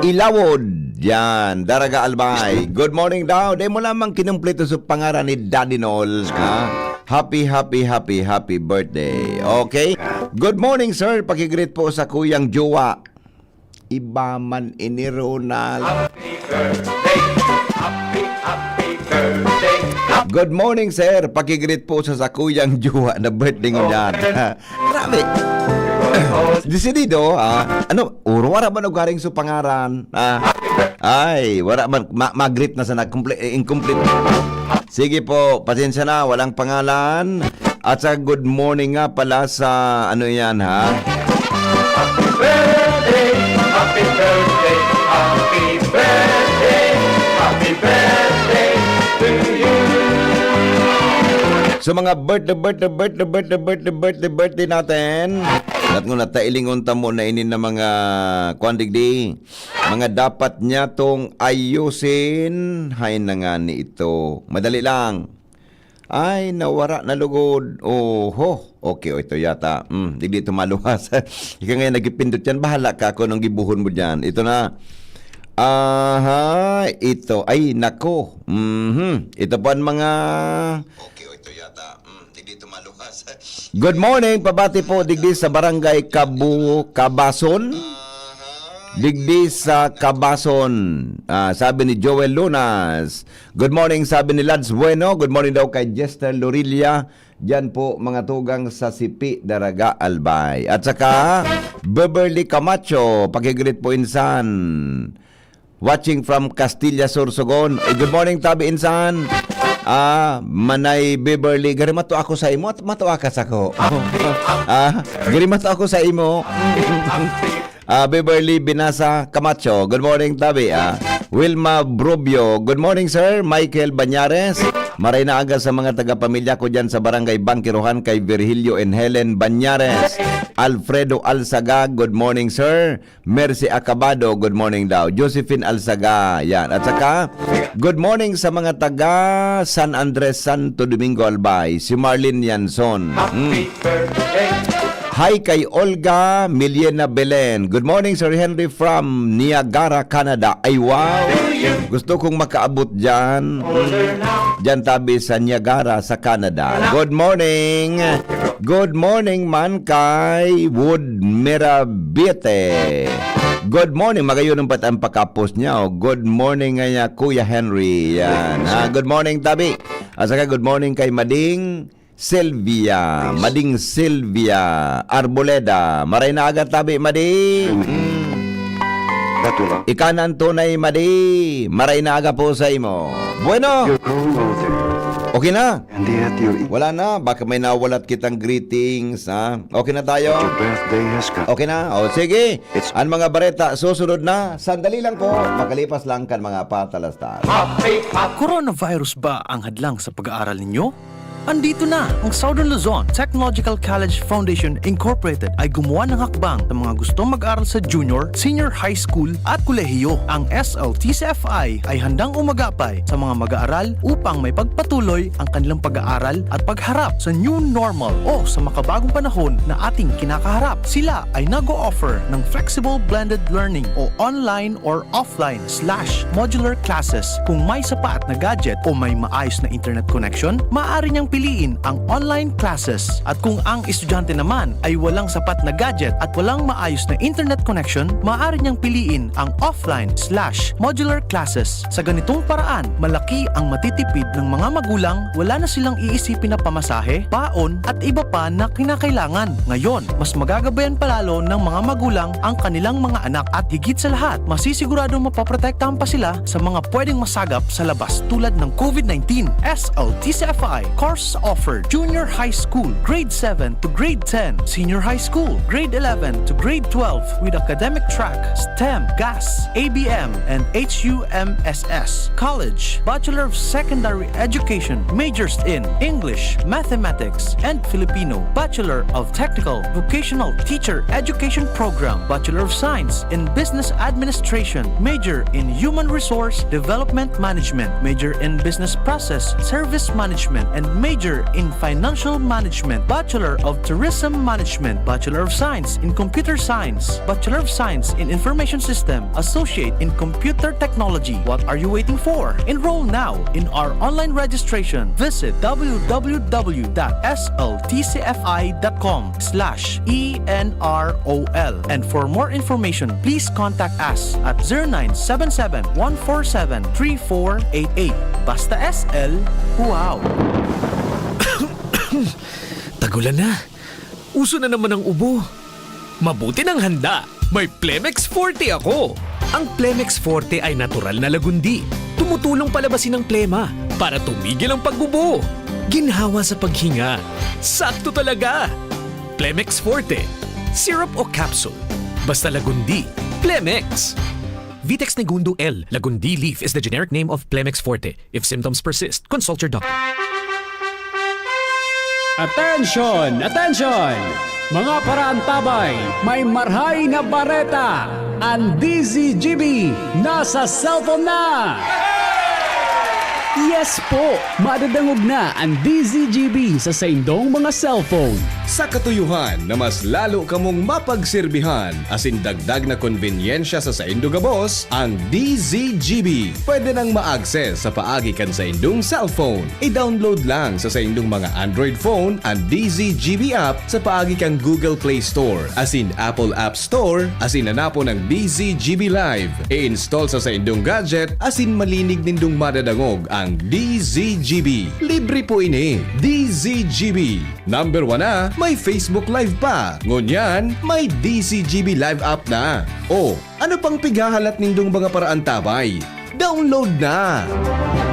Ilawod. Yan, Daraga Albay. Good morning daw. Dai mo lamang kinumpleto sa pangaran ni Daddy Nol, ha? Happy, happy, happy, happy birthday. Okay? Good morning, sir. Pakigreet po sa kuyang jowa. Iba man ini, Ronald. Good morning, sir. Pakigreet po sa sakuyang jowa na birthday ngunyan. Grabe. Desidido, ah. Ano, uro, wala ba nagkaring sa pangaran? Ah. Ay, wala man. Ma-, mag-greet na sana. Comple-, eh, incomplete. Sige po, pasensya na, walang pangalan. At sa good morning nga pala sa, ano yan, ha? Happy birthday, happy birthday, happy birthday, happy birthday to you. So, mga birthday, birthday, birthday natin. At kung natailingon ta mo na ini na mga, kwan digdi, mga dapat niya tong ayusin, hay na nga ni ito. Madali lang. Ay, nawara na lugod. Oho. Okay, o, ito yata. Hmm, digdi ito maluwas. Ika ngayon nagpipindot yan. Bahala ka kung anong gibuhon mo dyan. Ito na. Aha, ito. Ay, nako. Mhm. Ito po ang mga... Okay, o, ito yata. Hmm, digdi ito maluwas. Good morning, pabati po digdi sa Barangay Kabu-, Kabason. Digdi sa Kabason. Ah, sabi ni Joel Lunas. Good morning, sabi ni Lads Bueno. Good morning daw kay Jester Lorilla. Diyan po, mga tugang sa Sipi, Daraga, Albay. At saka, Beverly Camacho, pakigreet po insan. Watching from Castilla, Sorsogon. Eh, good morning, tabi insan. Ah, Manay Beverly, gari mato ako sa imo, at mato ka sa ko. Ah, gari mato ako sa imo. Ah, Beverly Binasa Camacho, good morning, tabi, ah. Wilma Brobio, good morning, sir. Michael Banyares, maray na aga sa mga taga-pamilya ko dyan sa Barangay Bangkirohan kay Virgilio and Helen Banyares. Alfredo Alsaga, good morning, sir. Mercy Acabado, good morning daw. Josephine Alsaga, yan. At saka, good morning sa mga taga San Andres, Santo Domingo, Albay. Si Marlene Yanson. Mm. Hi kay Olga Miliena Belen. Good morning, Sir Henry from Niagara, Canada. Ay, wow! Gusto kong makaabot dyan. Mm. Dyan tabi sa Niagara, sa Canada. Good morning! Good morning man kay Wood Mirabiete. Good morning. Magayon ang pat-, ang pagkapos niya, oh. Good morning nga niya, Kuya Henry. Yan. Ah, good morning, tabi. At saka good morning kay Mading Sylvia, Mading Sylvia Arboleda. Maray na aga, tabi, Mading. Mm. Ika na an tunay, Madi. Maray na aga po sa imo. Bueno. Okay na? Wala na. Baka may nawalat kitang greetings, ha? Okay na tayo? Okay na? O, sige. An mga bareta, susunod na. Sandali lang po. Makalipas lang kan mga patalastas. Coronavirus ba ang hadlang sa pag-aaral ninyo? Andito na! Ang Southern Luzon Technological College Foundation Incorporated ay gumawa ng hakbang sa mga gustong mag-aral sa junior, senior high school at kolehiyo. Ang S L T C F I ay handang umagapay sa mga mag-aaral upang maipagpatuloy ang kanilang pag-aaral at pagharap sa new normal o sa makabagong panahon na ating kinakaharap. Sila ay nag-o-offer ng flexible blended learning o online or offline slash modular classes. Kung may sapat na gadget o may maayos na internet connection, maaari niyang piliin ang online classes. At kung ang estudyante naman ay walang sapat na gadget at walang maayos na internet connection, maaari niyang piliin ang offline slash modular classes. Sa ganitong paraan, malaki ang matitipid ng mga magulang, wala na silang iisipin na pamasahe, baon, at iba pa na kinakailangan. Ngayon, mas magagabayan pa lalo ng mga magulang ang kanilang mga anak at higit sa lahat, masisiguradong mapoprotektahan pa sila sa mga pwedeng masagap sa labas tulad ng COVID nineteen. S L T C F I course offered Junior High School, Grade seven to Grade ten, Senior High School, Grade eleven to Grade twelve with academic track STEM, GAS, A B M, and H U M S S. College, Bachelor of Secondary Education, majors in English, Mathematics, and Filipino, Bachelor of Technical Vocational Teacher Education Program, Bachelor of Science in Business Administration, major in Human Resource Development Management, major in Business Process Service Management, and major in Financial Management, Bachelor of Tourism Management, Bachelor of Science in Computer Science, Bachelor of Science in Information System, Associate in Computer Technology. What are you waiting for? Enroll now in our online registration. Visit w w w dot s l t c f i dot com slash e n r o l. And for more information, please contact us at zero nine seven seven, one four seven, three four eight eight. Basta S L, wow! Tagulan na. Uso na naman ang ubo. Mabuti nang handa. May Plemex Forte ako. Ang Plemex Forte ay natural na lagundi. Tumutulong palabasin ang plema para tumigil ang pag-ubo. Ginhawa sa paghinga. Sakto talaga. Plemex Forte. Syrup o capsule. Basta lagundi. Plemex. Vitex Negundo L. Lagundi leaf is the generic name of Plemex Forte. If symptoms persist, consult your doctor. Attention! Attention! Mga paraantabay, may marhay na bareta! Ang D Z G B nasa cellphone na! Yes po! Madadangog na ang D Z G B sa saindong mga cellphone. Sa katuyohan na mas lalo kamong mapagserbihan asin dagdag na konbenyensya sa saindo gabos, ang D Z G B pwede nang ma-access sa paagi kan saindong cellphone. I-download lang sa saindong mga Android phone an D Z G B app sa paagi kan Google Play Store asin Apple App Store asin hanapon ang D Z G B Live. I-install sa saindong gadget asin malinig nindong madadangog ang D Z G B. Libre po ini. D Z G B. Number one na, may Facebook Live pa. Ngunyan, may D Z G B Live app na. O, ano pang pighahalat nindong mga paraantabay? Download na!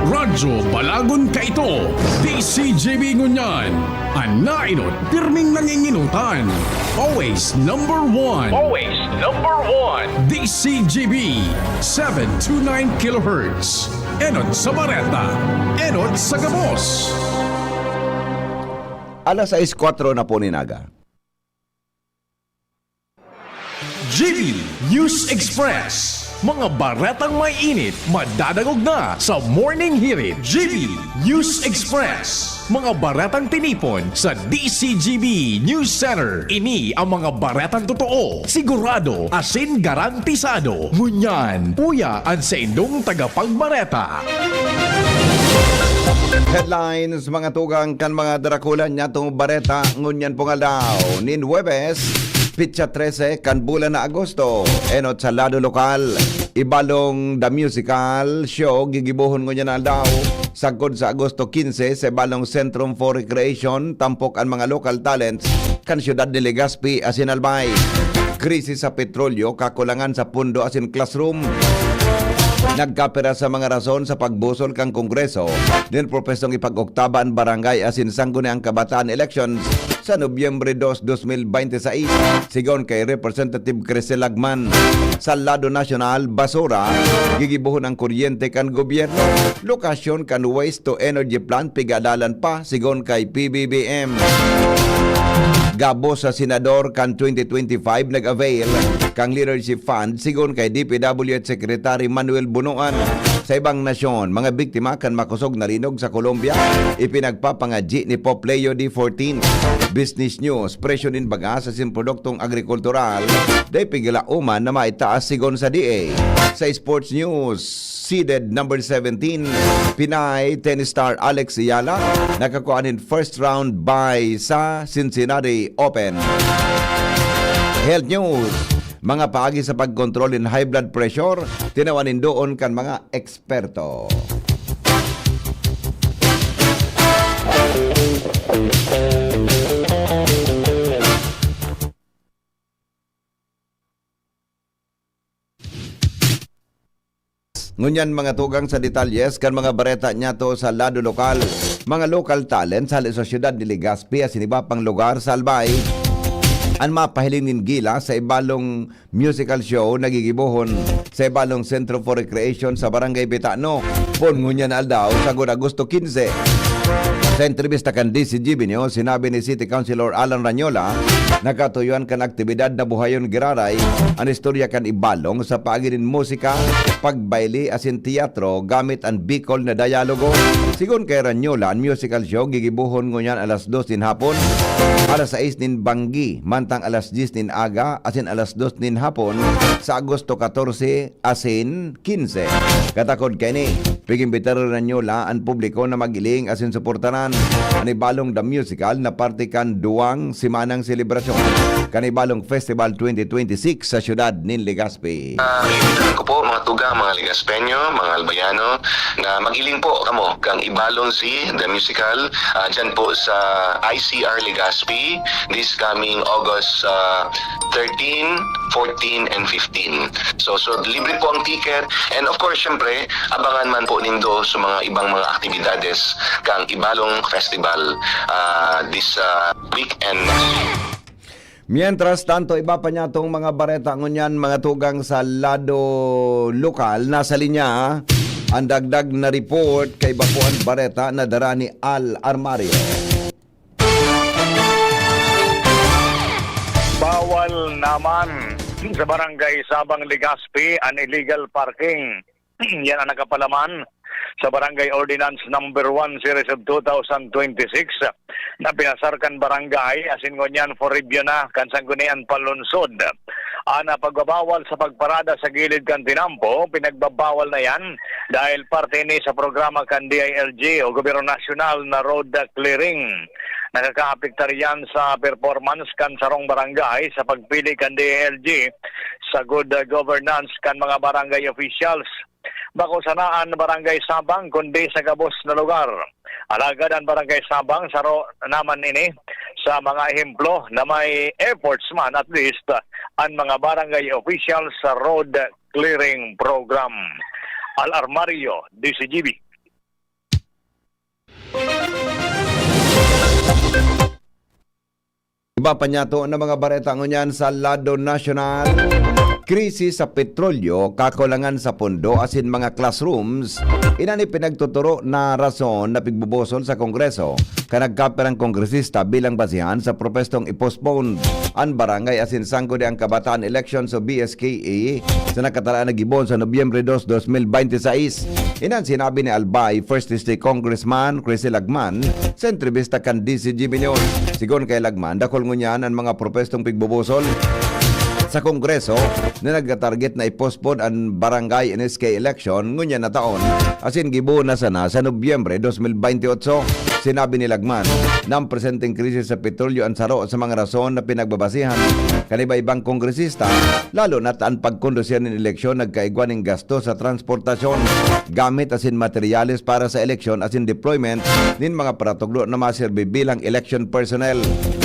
Radyo Balagon kaito, D Z G B ngunyan. An naenot, pirming nangingenotan. Always number one. Always number one. D Z G B, seven two nine kilohertz. Enot sa bareta, enot sa gabos. Alas sais kwatro na po nin aga. G B News Express. Mga baretang may init, madadangog na sa Morning Hirit. G B News Express. Mga baretang tinipon sa D Z G B News Center. Ini ang mga baretang totoo, sigurado, asin garantisado. Ngunyan, uya an saindong tagapagbareta. Headlines, mga tugang kan mga darakulan nyatong bareta ngunyan pong aldaw nin Huwebes, pitsa trese kan bulan na Agosto. Enot sa lado lokal, Ibalong The Musical Show gigibohon ngunyan na aldaw, sagkod sa Agosto quince, sa Ibalong Centrum for Recreation, tampok an mga local talents kan siyudad ni Legazpi asin Albay. Krisis sa petrolyo, kakulangan sa pundo asin classroom. Nagkapira sa mga rason sa pagbusol kan Kongreso nin propesong ipag-oktaba an barangay asin sangguniang kabataan elections sa Nobyembre dos, dos mil bente sais, sigon kay Representative Crisel Lagman. Sa lado nasyonal, basura, gigibohon ang kuryente kan gobyerno. Lokasyon kan waste to energy plant pig-aadalan pa, sigon kay P B B M. Gabos sa senador kan twenty twenty-five nag-avail kan leadership fund, sigon kay D P W H Secretary Manuel Bonoan. sa ibang nasyon. Mga biktima kan makosog na linog sa Colombia, ipinagpapangadyi ni Pope Leo the fourteenth. Business News, presyo nin bagas asin produktong agrikultural, dai pigalaoman na maitaas sigon sa D A. Sa sports news, seeded number seventeen, Pinay tennis star Alex Eala, nakakua nin first round bye sa Cincinnati Open. Health news, mga paagi sa pagkontrol nin high blood pressure, tinawan nin doon kan mga eksperto. Ngunyan, mga tugang, sa detalyes kan mga bareta niyato sa lado lokal. Mga local talents hale sa siyudad ni Legazpi asin iba pang lugar sa Albay an mapahiling nin gilas sa ibalong musical show na gigibohon sa ibalong Centro for Recreation sa Barangay Betano, poon ngunyan na aldaw, sagkod Agosto quince. Sa entrebista kan D Z G B News, sinabi ni City Councilor Alan Rañola na katuyoan kan aktibidad na buhayon giraray an istorya kan ibalong sa paagi nin musika, pagbayle asin teatro gamit an Bicol na dialogo. Sigon kay Rañola, an musical show gigibohon ngunyan alas dos nin hapon, alas sais nin banggi, mantang alas dyes nin aga asin alas dos nin hapon sa Agosto katorse asin kinse. Katakod kaini, pig-imbitar ni Rañola an publiko na magiling asin suportaran an ibalong The Musical na parte kan duwang semanang selebrasyon kan ibalong Festival twenty twenty-six sa siyudad nin Legazpi. Ah, imbitahan ko po mga tugang, mga Legazpeño, mga Albayano, na magiling po kamo kan ibalong si The Musical, ah, dyan po sa I C R Legazpi this coming August, ah, thirteen, fourteen, and fifteen. So, so libre po ang ticket. And of course, syempre, abangan man po nindo sa mga ibang mga aktibidades kang Ibalong Festival, ah, this, ah, week and next week. Mientras tanto, iba pa niya tong mga bareta ngunyan, mga tugang, sa lado lokal. Nasa linya an dagdag na report, kaiba po an bareta na dara ni Al Armario. Bawal naman sa Barangay Sabang, Legazpi an illegal parking. Yan ang nakapalaman sa Barangay Ordinance Number One Series of two thousand twenty-six na pinasar kan barangay, asin ngunyan for review na kan Sangguniang Palunsod. An pagbabawal sa pagparada sa gilid kan tinampo, pinagbabawal na yan dahil parte ini sa programa kan D I L G o Gobyerno Nasyonal na road clearing. Nakakaapektar yan sa performance kan sarong barangay sa pagpili kan D I L G sa good governance kan mga barangay officials. Bako sana an Barangay Sabang, kundi sa gabos na lugar. Alagad an Barangay Sabang, saro naman ini sa mga ehemplo na may efforts man, at least, an mga barangay officials sa road clearing program. Al Armario, D Z G B. Iba pa niyato na mga bareta ngunyan sa lado nasyonal. Krisis sa petrolyo, kakulangan sa pondo asin mga classrooms, iyan an ipinagtuturo na rason na pigbubusol sa Kongreso kan nagkapirang kongresista bilang basehan sa propestong i-postpone an Barangay asin Sangguniang Kabataan Elections o B S K E sa nakataraan na gibohon sa Nobyembre dos, dos mil bente sais. Iyan an sinabi ni Albay First District Congressman Crisel Lagman sa entrebista kan D Z G B News. Sigon kay Lagman, dakul ngunyan an mga propestong pigbubusol sa Kongreso na nagtatarget na i-postpone an barangay N S K election ngunyan na taon, asin gibohon na sana sa Nobyembre dos mil bente otso. Sinabi ni Lagman na ang presenteng krisis sa petrolyo an saro sa mga rason na pinagbabasihan kan iba-ibang kongresista, lalo na ta an pagkondusir nin eleksyon nagkaigwa nin gasto sa transportasyon, gamit asin materyales para sa eleksyon asin deployment nin mga paratukdo na maserbi bilang election personnel.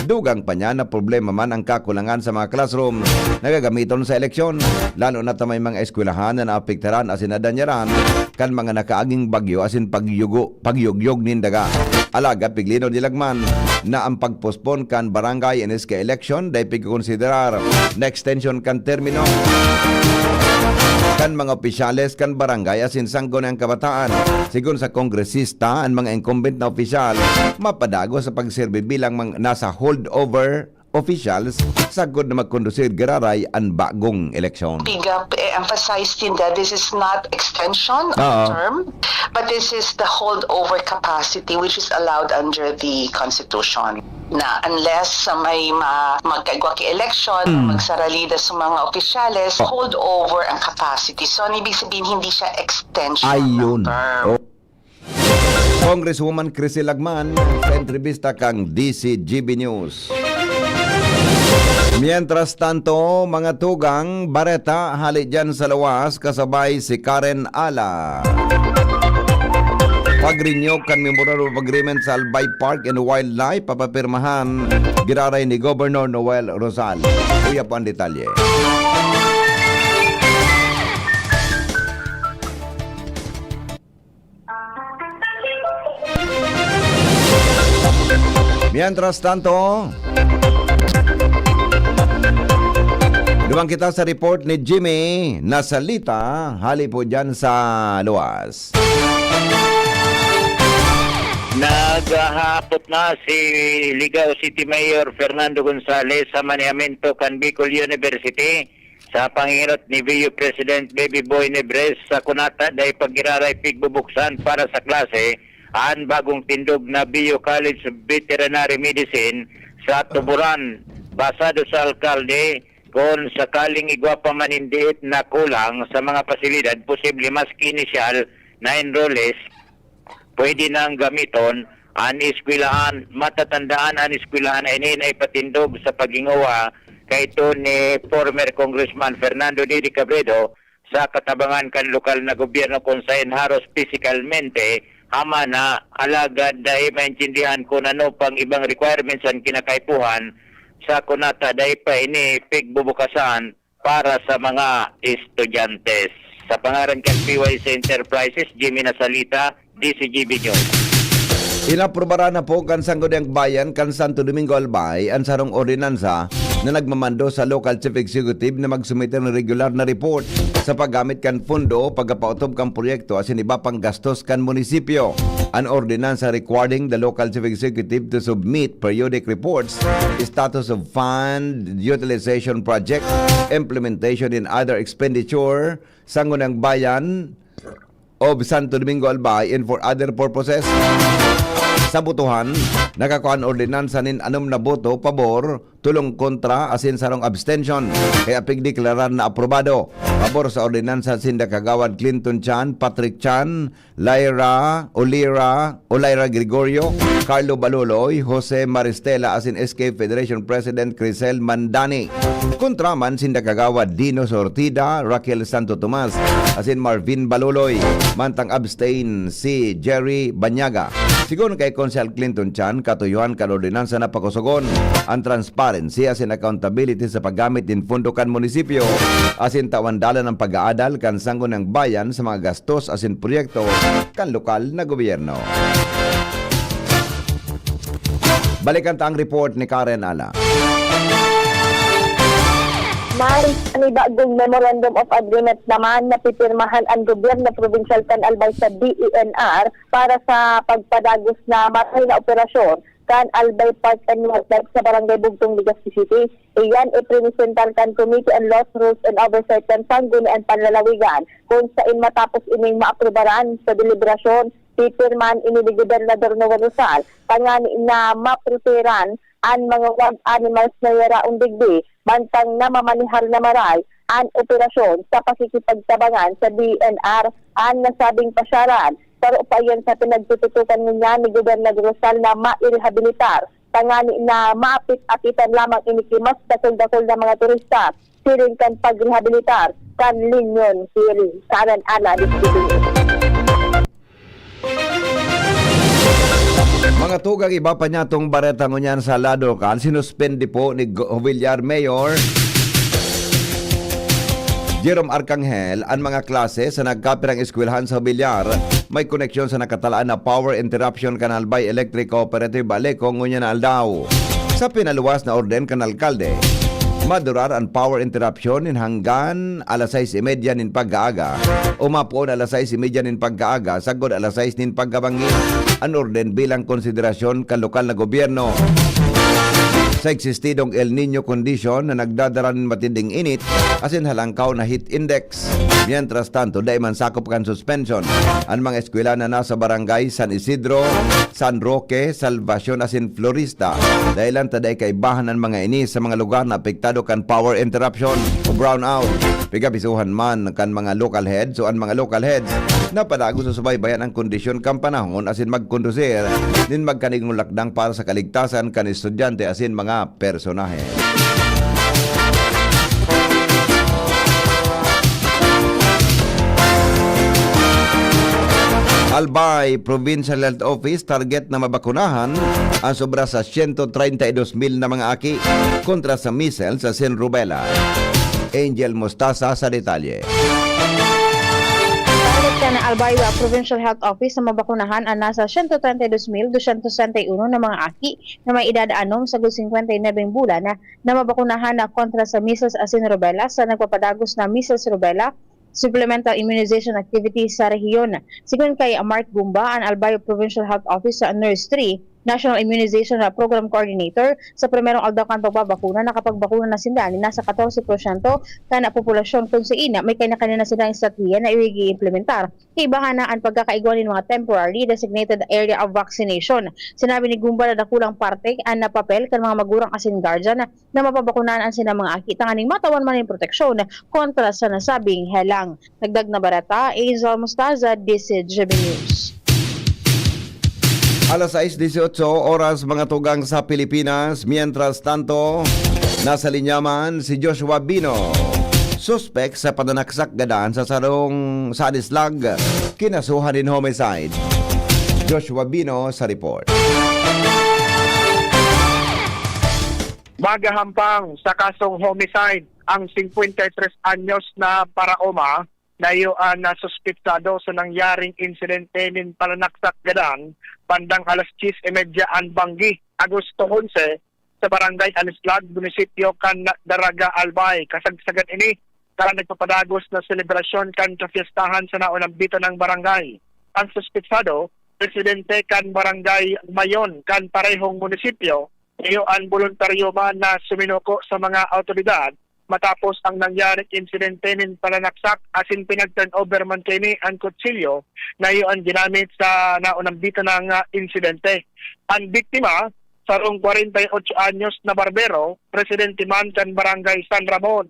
Dugang pa niya na problema man ang kakulangan sa mga classroom na gagamiton sa eleksyon, lalo na ta may mga eskwelahan na naapektaran asin nadanyaran kan mga nakaaging bagyo asin pagyugo, pagyugyog nin daga. Alagad piglinaw ni Lagman na ang pagpospon kan barangay N S K election dai pigkokonsiderar na extension kan termino kan mga opisyales kan barangay asin Sangguniang Kabataan. Sigon sa kongresista, an mga incumbent na opisyal mapadagos sa pagserbi bilang mga nasa holdover officials sagkod na magkondusir giraray an bagong eleksyon. Big up, eh, emphasize din that this is not extension of Oo. term, but this is the holdover capacity which is allowed under the Constitution. Na unless sa may ma-, magkaigwa ki eleksyon, Mm. magsaralida sa mga opisyales, Oh. holdover ang capacity. So, ang ibig sabihin, hindi siya extension Ayun. ng term. Oh. Congresswoman Crisel Lagman sa entrevista kang D C G B News. Mientras tanto, mga tugang, bareta hali dyan sa lawas kasabay si Karen Ala. Pag-renew kan Memorandum of Agreement sa Albay Park and Wildlife, papapirmahan giraray ni Governor Noel Rosal. Uya po ang detalye. Mientras tanto, duman kita sa report ni Jimmy Nasalita, hali po dyan sa luwas. Naghahapot na si Ligao City Mayor Fernando Gonzales sa manehamento kan Bicol University sa panginot ni B U President Baby Boy Nebres sa kunata dai paggiraray pigbubuksan para sa klase an bagong tindog na B U College of Veterinary Medicine sa Tuburan. Basado sa alkalde, kung sakaling igwa pa man indiit na kulang sa mga pasilidad, posible maski inisyal na enrollees, pwede nang gamiton an eskwelahan. Matatandaan, an eskwelahan na ini na ipatindog sa paghingowa kaito ni former Congressman Fernando Didi Cabredo sa katabangan kan lokal na gobyerno, kung saen haros pisikalmente hama na, alagad dai maintindihan kun ano pang ibang requirements an kinakaipuhan sa kunata dai pa ini pigbubukasan para sa mga estudyante. Sa pangaran kan P Y C Enterprises, Jimmy Nasalita, D C G B News. Inaprubaran na po kan Sangguniang Bayan kan Santo Domingo Albay an sarong ordinansa na nagmamando sa Local Chief Executive na magsumite ng regular na report sa paggamit kan pondo, pagkapaotob kan proyekto asin iba pang gastos kan munisipyo. An ordinansa requiring the Local Chief Executive to submit periodic reports, status of fund utilization, project implementation and other expenditure, Sangguniang Bayan of Santo Domingo Albay and for other purposes. Sa botohan, nakakua an ordinansa nin anom na boto pabor, tolong kontra asin sarong abstention, kaya pigdeklarar na aprobado. Pabor sa ordinansa sinda Kagawad Clinton Chan, Patrick Chan, Lyra Olira, Olyra Gregorio, Carlo Baluloy, Jose Maristela asin S K Federation President Crisel Mandani. Kontra man sinda Kagawad Dino Sortida, Raquel Santo Tomas, asin Marvin Baluloy. Mantang abstain si Jerry Banyaga. Sigon kay Konsehal Clinton Chan, katuyohan kan ordinansa na pakosogon an transparency asin accountability sa paggamit nin pondo kan munisipyo, asin tawan dalan an pag-aadal kan Sangguniang Bayan sa mga gastos asin proyekto kan lokal na gobyerno. Balikan ta ang report ni Karen Ala. May panibagong Memorandum of Agreement naman na pipirmahan ang gobyerno probinsyal kan Albay sa D E N R para sa pagpadagos na maray na operasyon kan Albay Park and Wildlife sa Barangay Bugtong, Legazpi City. Iyan ipresentar kan Committee on Laws, Rules and Oversight kan Sangguniang Panlalawigan, kung sain matapos ining maaprubaran sa deliberasyon, pipirmahan ini ni Gobernador Noel Rosal, tangani na maprotehiran an mga wild animals na yaraon digdi, mantang namamanihar na maray an operasyon sa pakikipagtabangan sa D E N R an nasabing pasyaran. Saro pa iyan sa pinagtututukan ngunyan ni Gobernador Rosal na mairehabilitar, tangani na maapit-apitan lamang ini ki mas dakul-dakul na mga turista, siring kan pagrehabilitar kan Linyon Hill. Karen Ala, Discipline. Mga tugang, iba pa niya tong bareta ngunyan sa lado lokal, sinuspende po ni Go-, Jovellar Mayor Jerome Arcangel an mga klase sa nagkapirang eskwelahan sa Jovellar. May koneksyon sa nakatalaan na power interruption kan Albay Electric Cooperative, Aleco, ngunyan na aldaw. Sa pinaluwas na orden kan alkalde, madurar an power interruption nin hanggan alas sais y media nin pagkaaga, o mapoon alas sais y media nin pagkaaga, sagkod alas sais nin pagkabangi. An orden bilang konsiderasyon kan lokal na gobyerno sa eksistidong El Niño condition na nagdadala nin matinding init asin halangkaw na heat index. Mientras tanto, dai man sakop kan suspension an mga eskwela na nasa barangay San Isidro, San Roque, Salvacion asin Florista, dahilan ta dai kaibahan an mga ini sa mga lugar na apektado kan power interruption o brownout. Pigabisuhan man kan mga local heads o an mga local heads na padagos susubaybayan ang kondisyon kan panahon asin magkondusir nin magkanigong lakdang para sa kaligtasan kan estudyante asin mga personahe. Albay Provincial Health Office target na mabakunahan ang sobra sa siyento treinta y dos mil na mga aki kontra sa measles asin rubella. Angel Mostasa sa detalye. Target kan Albay Provincial Health Office na mabakunahan ang nasa siyento treinta y dos mil doscientos sesenta y uno na mga aki na may edad anom sagod singkwenta y nuwebeng bulan na, na mabakunahan na kontra sa measles asin rubella sa nagpapadagos na measles rubella supplemental immunization activities sa rehiyon. Sigon kay Mark Gumba, an Albay Provincial Health Office Nurse three, National Immunization Program Coordinator, sa primerong aldaw kan pagbabakuna, nakapagbakuna na sinda nin nasa katorse porsyento kan populasyon, kun sain may kanya-kanya na silang estratehiya na i-implementar. Kaibahan na an pagkakaigwa nin mga temporary designated area of vaccination. Sinabi ni Gumba na dakulang parte an papel kan mga magurang asin guardian na mapabakunahan an sinda mga aki tanganing matawan man nin proteksyon kontra sa nasabing helang. Dagdag na bareta, Angel Mostaza, D C G B News. Alas sais dieciocho oras, mga tugang, sa Pilipinas. Mientras tanto, nasa linya man si Joshua Bino, suspek sa pananaksak gadan sa sarong sa Anislag, kinasuhan nin homicide. Joshua Bino sa report. Magahampang sa kasong homicide ang singkwenta y tres anyos na paraoma na iyo an nasuspetsado sa nangyaring insidente nin pananaksak gadan bandang alas dyes y media an banggi, Agosto onse, sa Barangay Anislag, munisipyo kan Daraga, Albay. Kasagsagan ini kan nagpapadagos na selebrasyon kan kapyestahan sa naunambitan na barangay. Ang suspetsado, residente kan Barangay Mayon kan parehong munisipyo, iyo an boluntaryo man na suminuko sa mga awtoridad matapos ang nangyaring insidente nin pananaksak asin pinag-turnover man kaini an kutsilyo na iyo an ginamit sa naunambitan na insidente. An biktima, sarong kwarenta y otso anyos na barbero, residente man kan Barangay San Ramon,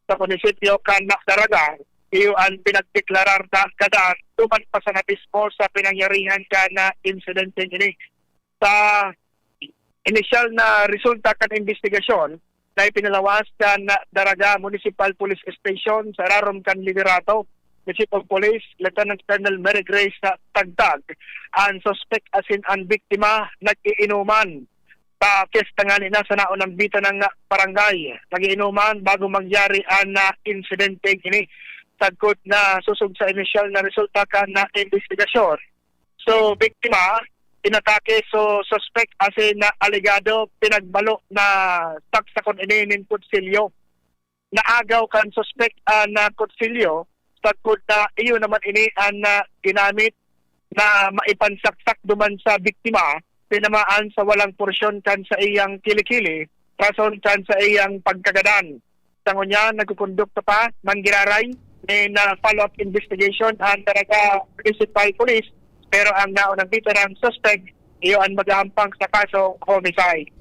sa munisipyo kan Daraga, iyo an pinagdeklarar na gadan duman pa sana mismo sa pinangyarihan kan insidente ini. Sa inisyal na resulta kan imbestigasyon na ipinalawas kan Daraga Municipal Police Station sa irarom kan liderato ni Chief of Police Lieutenant Colonel Mary Grace Tagtag, an suspek asin an biktima nag-iinuman sa pyesta ngani na sa naunambitan na barangay. Nag-iinuman bago mangyari an, ah, insidente ini. Sagkod na sosog sa inisyal na resulta kan, ah, imbestigasyon, so, biktima, inatake, so, suspek asin na alegado pinagbalo na saksakon ini nin kutsilyo. Naagaw kan suspek an, ah, kutsilyo, sagkod na iyo naman ini an, ah, ginamit na maipansaksak duman sa biktima, tinamaan sa walang porsyon kan saiyang kilikili, rason kan saiyang pagkagadan. Sa ngunyan, nagkukondukto pa man giraray nin, ah, follow-up investigation an Daraga Municipal Police, pero ang naunambitan na suspek, iyo an magahampang sa kasong homicide.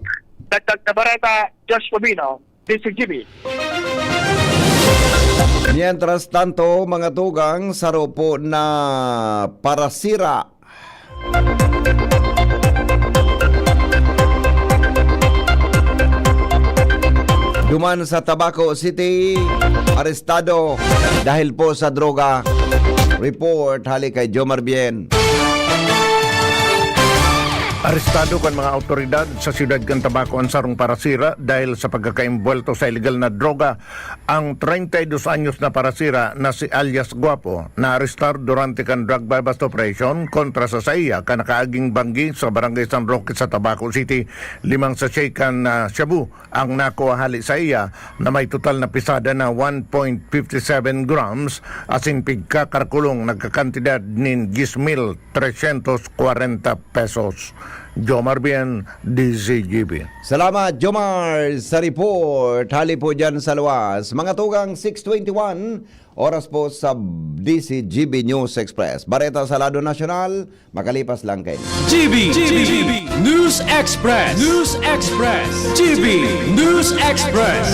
Dagdag na bareta, Josh Rubino, D C G B. Mientras tanto, mga tugang, saro po na parasira. Duman sa Tabaco City, arestado dahil po sa droga. Report hali kay Jomar Bien. Arestado kan mga awtoridad sa siyudad kan Tabaco an sarong parasira dahil sa pagkakaimbwelto sa ilegal na droga. Ang treinta y dos anyos na parasira na si alias Guapo naarestar durante kan drug buy-bust operation kontra sa saiya kan nakaaging banggi sa Barangay San Roque sa Tabaco City. Limang sachet kan, ah, shabu ang nakuha hali saiya na may total na pisada na one point fifty seven grams asin pigkakarkulong nagkakantidad nin diyes mil tresyentos kwarenta pesos. Jomar Bien, D Z G B. Salamat, Jomar, sa report. Hali po dyan sa luwas. Mga tugang, six twenty-one, oras po sa D Z G B News Express. Bareta sa lado nasyonal, makalipas lang kayo. G B, G B News Express, News Express, G B News Express.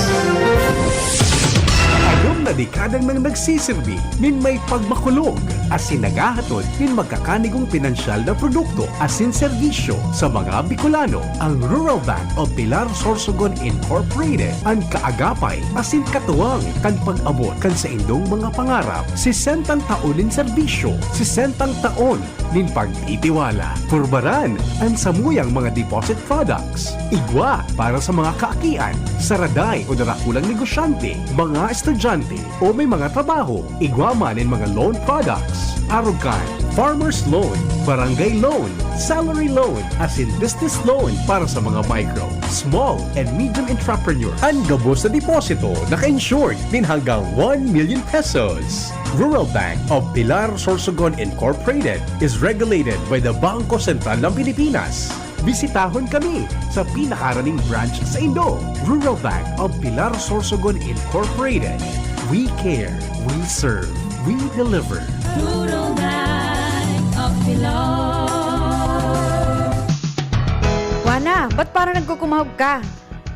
Anom na dekada nang nagsisirbi nin may pagmakulog asin naghahatod nin magkakanigong pinansyal na produkto asin serbisyo sa mga Bicolano. Ang Rural Bank of Pilar Sorsogon Incorporated, an kaagapay asin katuwang kan pag-abot kan saindong mga pangarap. Sesentang taon nin serbisyo, sesentang taon nin pagtitiwala. Purbaran an samuyang mga deposit products. Igwa para sa mga kaakian, saraday o darakulang negosyante, mga estudyante, o may mga trabaho. Igwa man nin mga loan products. Arog kan farmer's loan, barangay loan, salary loan, asin business loan para sa mga micro, small, and medium entrepreneur. An gabos na deposito naka-insured nin hanggang one million pesos. Rural Bank of Pilar Sorsogon Incorporated is regulated by the Bangko Sentral ng Pilipinas. Bisitahon kami sa pinakaharaning branch saindo. Rural Bank of Pilar Sorsogon Incorporated. We care, we serve, we deliver. Rural Bank of Pilar. Wana, ba't parang nagkukumahog ka?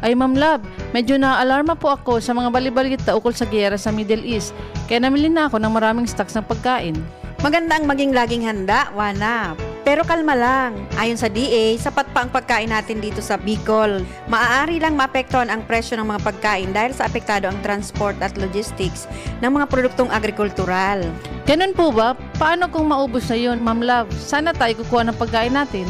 Ay, Ma'am Love, medyo naaalarma po ako sa mga bali-balita ukol sa giyera sa Middle East, kaya namili na ako ng maraming stocks ng pagkain. Maganda ang maging laging handa, Wana. Pero kalma lang. Ayon sa D A, sapat pa ang pagkain natin dito sa Bicol. Maaari lang maapektuhan ang presyo ng mga pagkain dahil sa apektado ang transport at logistics ng mga produktong agrikultural. Ganun po ba? Paano kung maubos na yun, Ma'am Love? Saan na tayo kukuha ng pagkain natin?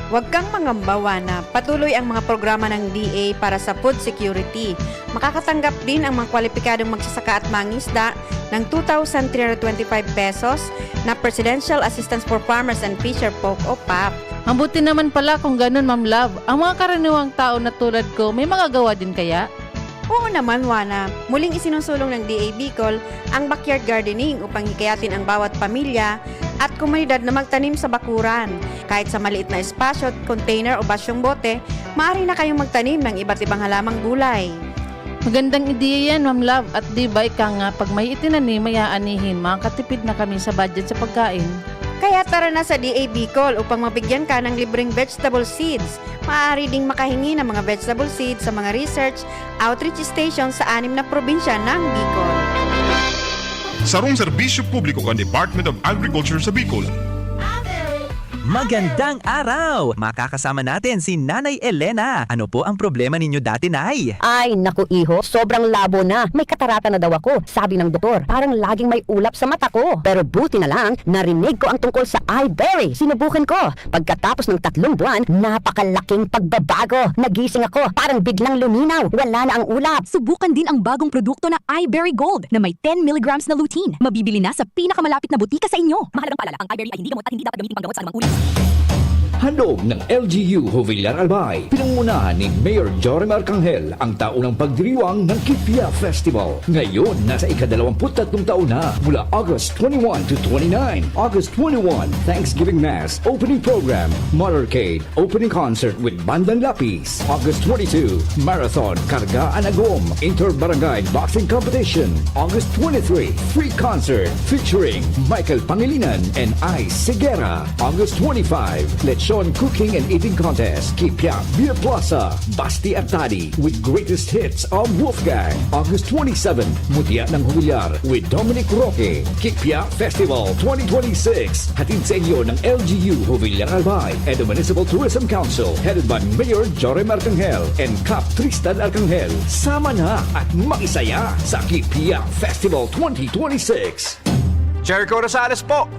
Huwag kang mangamba, Wana. Patuloy ang mga programa ng D A para sa food security. Makakatanggap din ang mga kwalipikadong magsasaka at mangisda ng two thousand three hundred twenty-five pesos na Presidential Assistance for Farmers and Fisher Folk o pap. Mabuti naman pala kung ganun, Ma'am Love. Ang mga karaniwang tao na tulad ko, may magagawa din kaya? Oo naman, Wana. Muling isinusulong ng D A Bicol ang backyard gardening upang hikayatin ang bawat pamilya at komunidad na magtanim sa bakuran. Kahit sa maliit na espasyo, container o basyong bote, maaari na kayong magtanim ng iba't ibang halamang gulay. Magandang ideya yan, Ma'am Love. At di ba ika nga, pag may itinanim, may aanihin, makakatipid na kami sa budget sa pagkain. Kaya tara na sa D A Bicol upang mabigyan ka ng libreng vegetable seeds. Maaari ding makahingi ng mga vegetable seeds sa mga research outreach station sa anim na probinsya ng Bicol. Sarong serbisyo publiko kan Department of Agriculture sa Bicol. Magandang araw! Makakasama natin si Nanay Elena. Ano po ang problema ninyo dati, Nay? Ay, naku, iho, sobrang labo na. May katarata na daw ako, sabi ng doktor. Parang laging may ulap sa mata ko. Pero buti na lang, narinig ko ang tungkol sa Iberry. Sinubukan ko. Pagkatapos ng tatlong buwan, napakalaking pagbabago. Nagising ako, parang biglang luminaw. Wala na ang ulap. Subukan din ang bagong produkto na Iberry Gold na may ten milligrams na lutein. Mabibili na sa pinakamalapit na butika sa inyo. Mahalagang paalala, ang Iberry ay hindi gamot at hindi dapat gamitin panggamot sa anumang uri. Handog ng L G U Jovellar Albay, pinangunahan ni Mayor Jorim Arcangel, ang taunang pagdiriwang ng Kipia Festival. Ngayon, nasa ikadalawamput tatlong taon na, mula August twenty-one to twenty-nine. August twenty-one, Thanksgiving Mass, opening program, motorcade, opening concert with Bandang Lapis. August twenty-two, Marathon Karga an Agom Inter-Barangay Boxing Competition. August twenty-three, free concert featuring Michael Pangilinan and Ice Sigera. August twenty-five, Lechon Cooking and Eating Contest, Kipia Beer Plaza, Basti at Tadi with greatest hits of Wolfgang. August twenty-seven, Mutya ng Humilyar with Dominic Roque, Kipia Festival twenty twenty-six. Hatid sa inyo ng L G U Jovellar Albay and the Municipal Tourism Council, headed by Mayor Jorim Arcangel and Cap Tristan Arcangel. Sama na at makisaya sa Kipia Festival twenty twenty-six. Jericho Rosales po!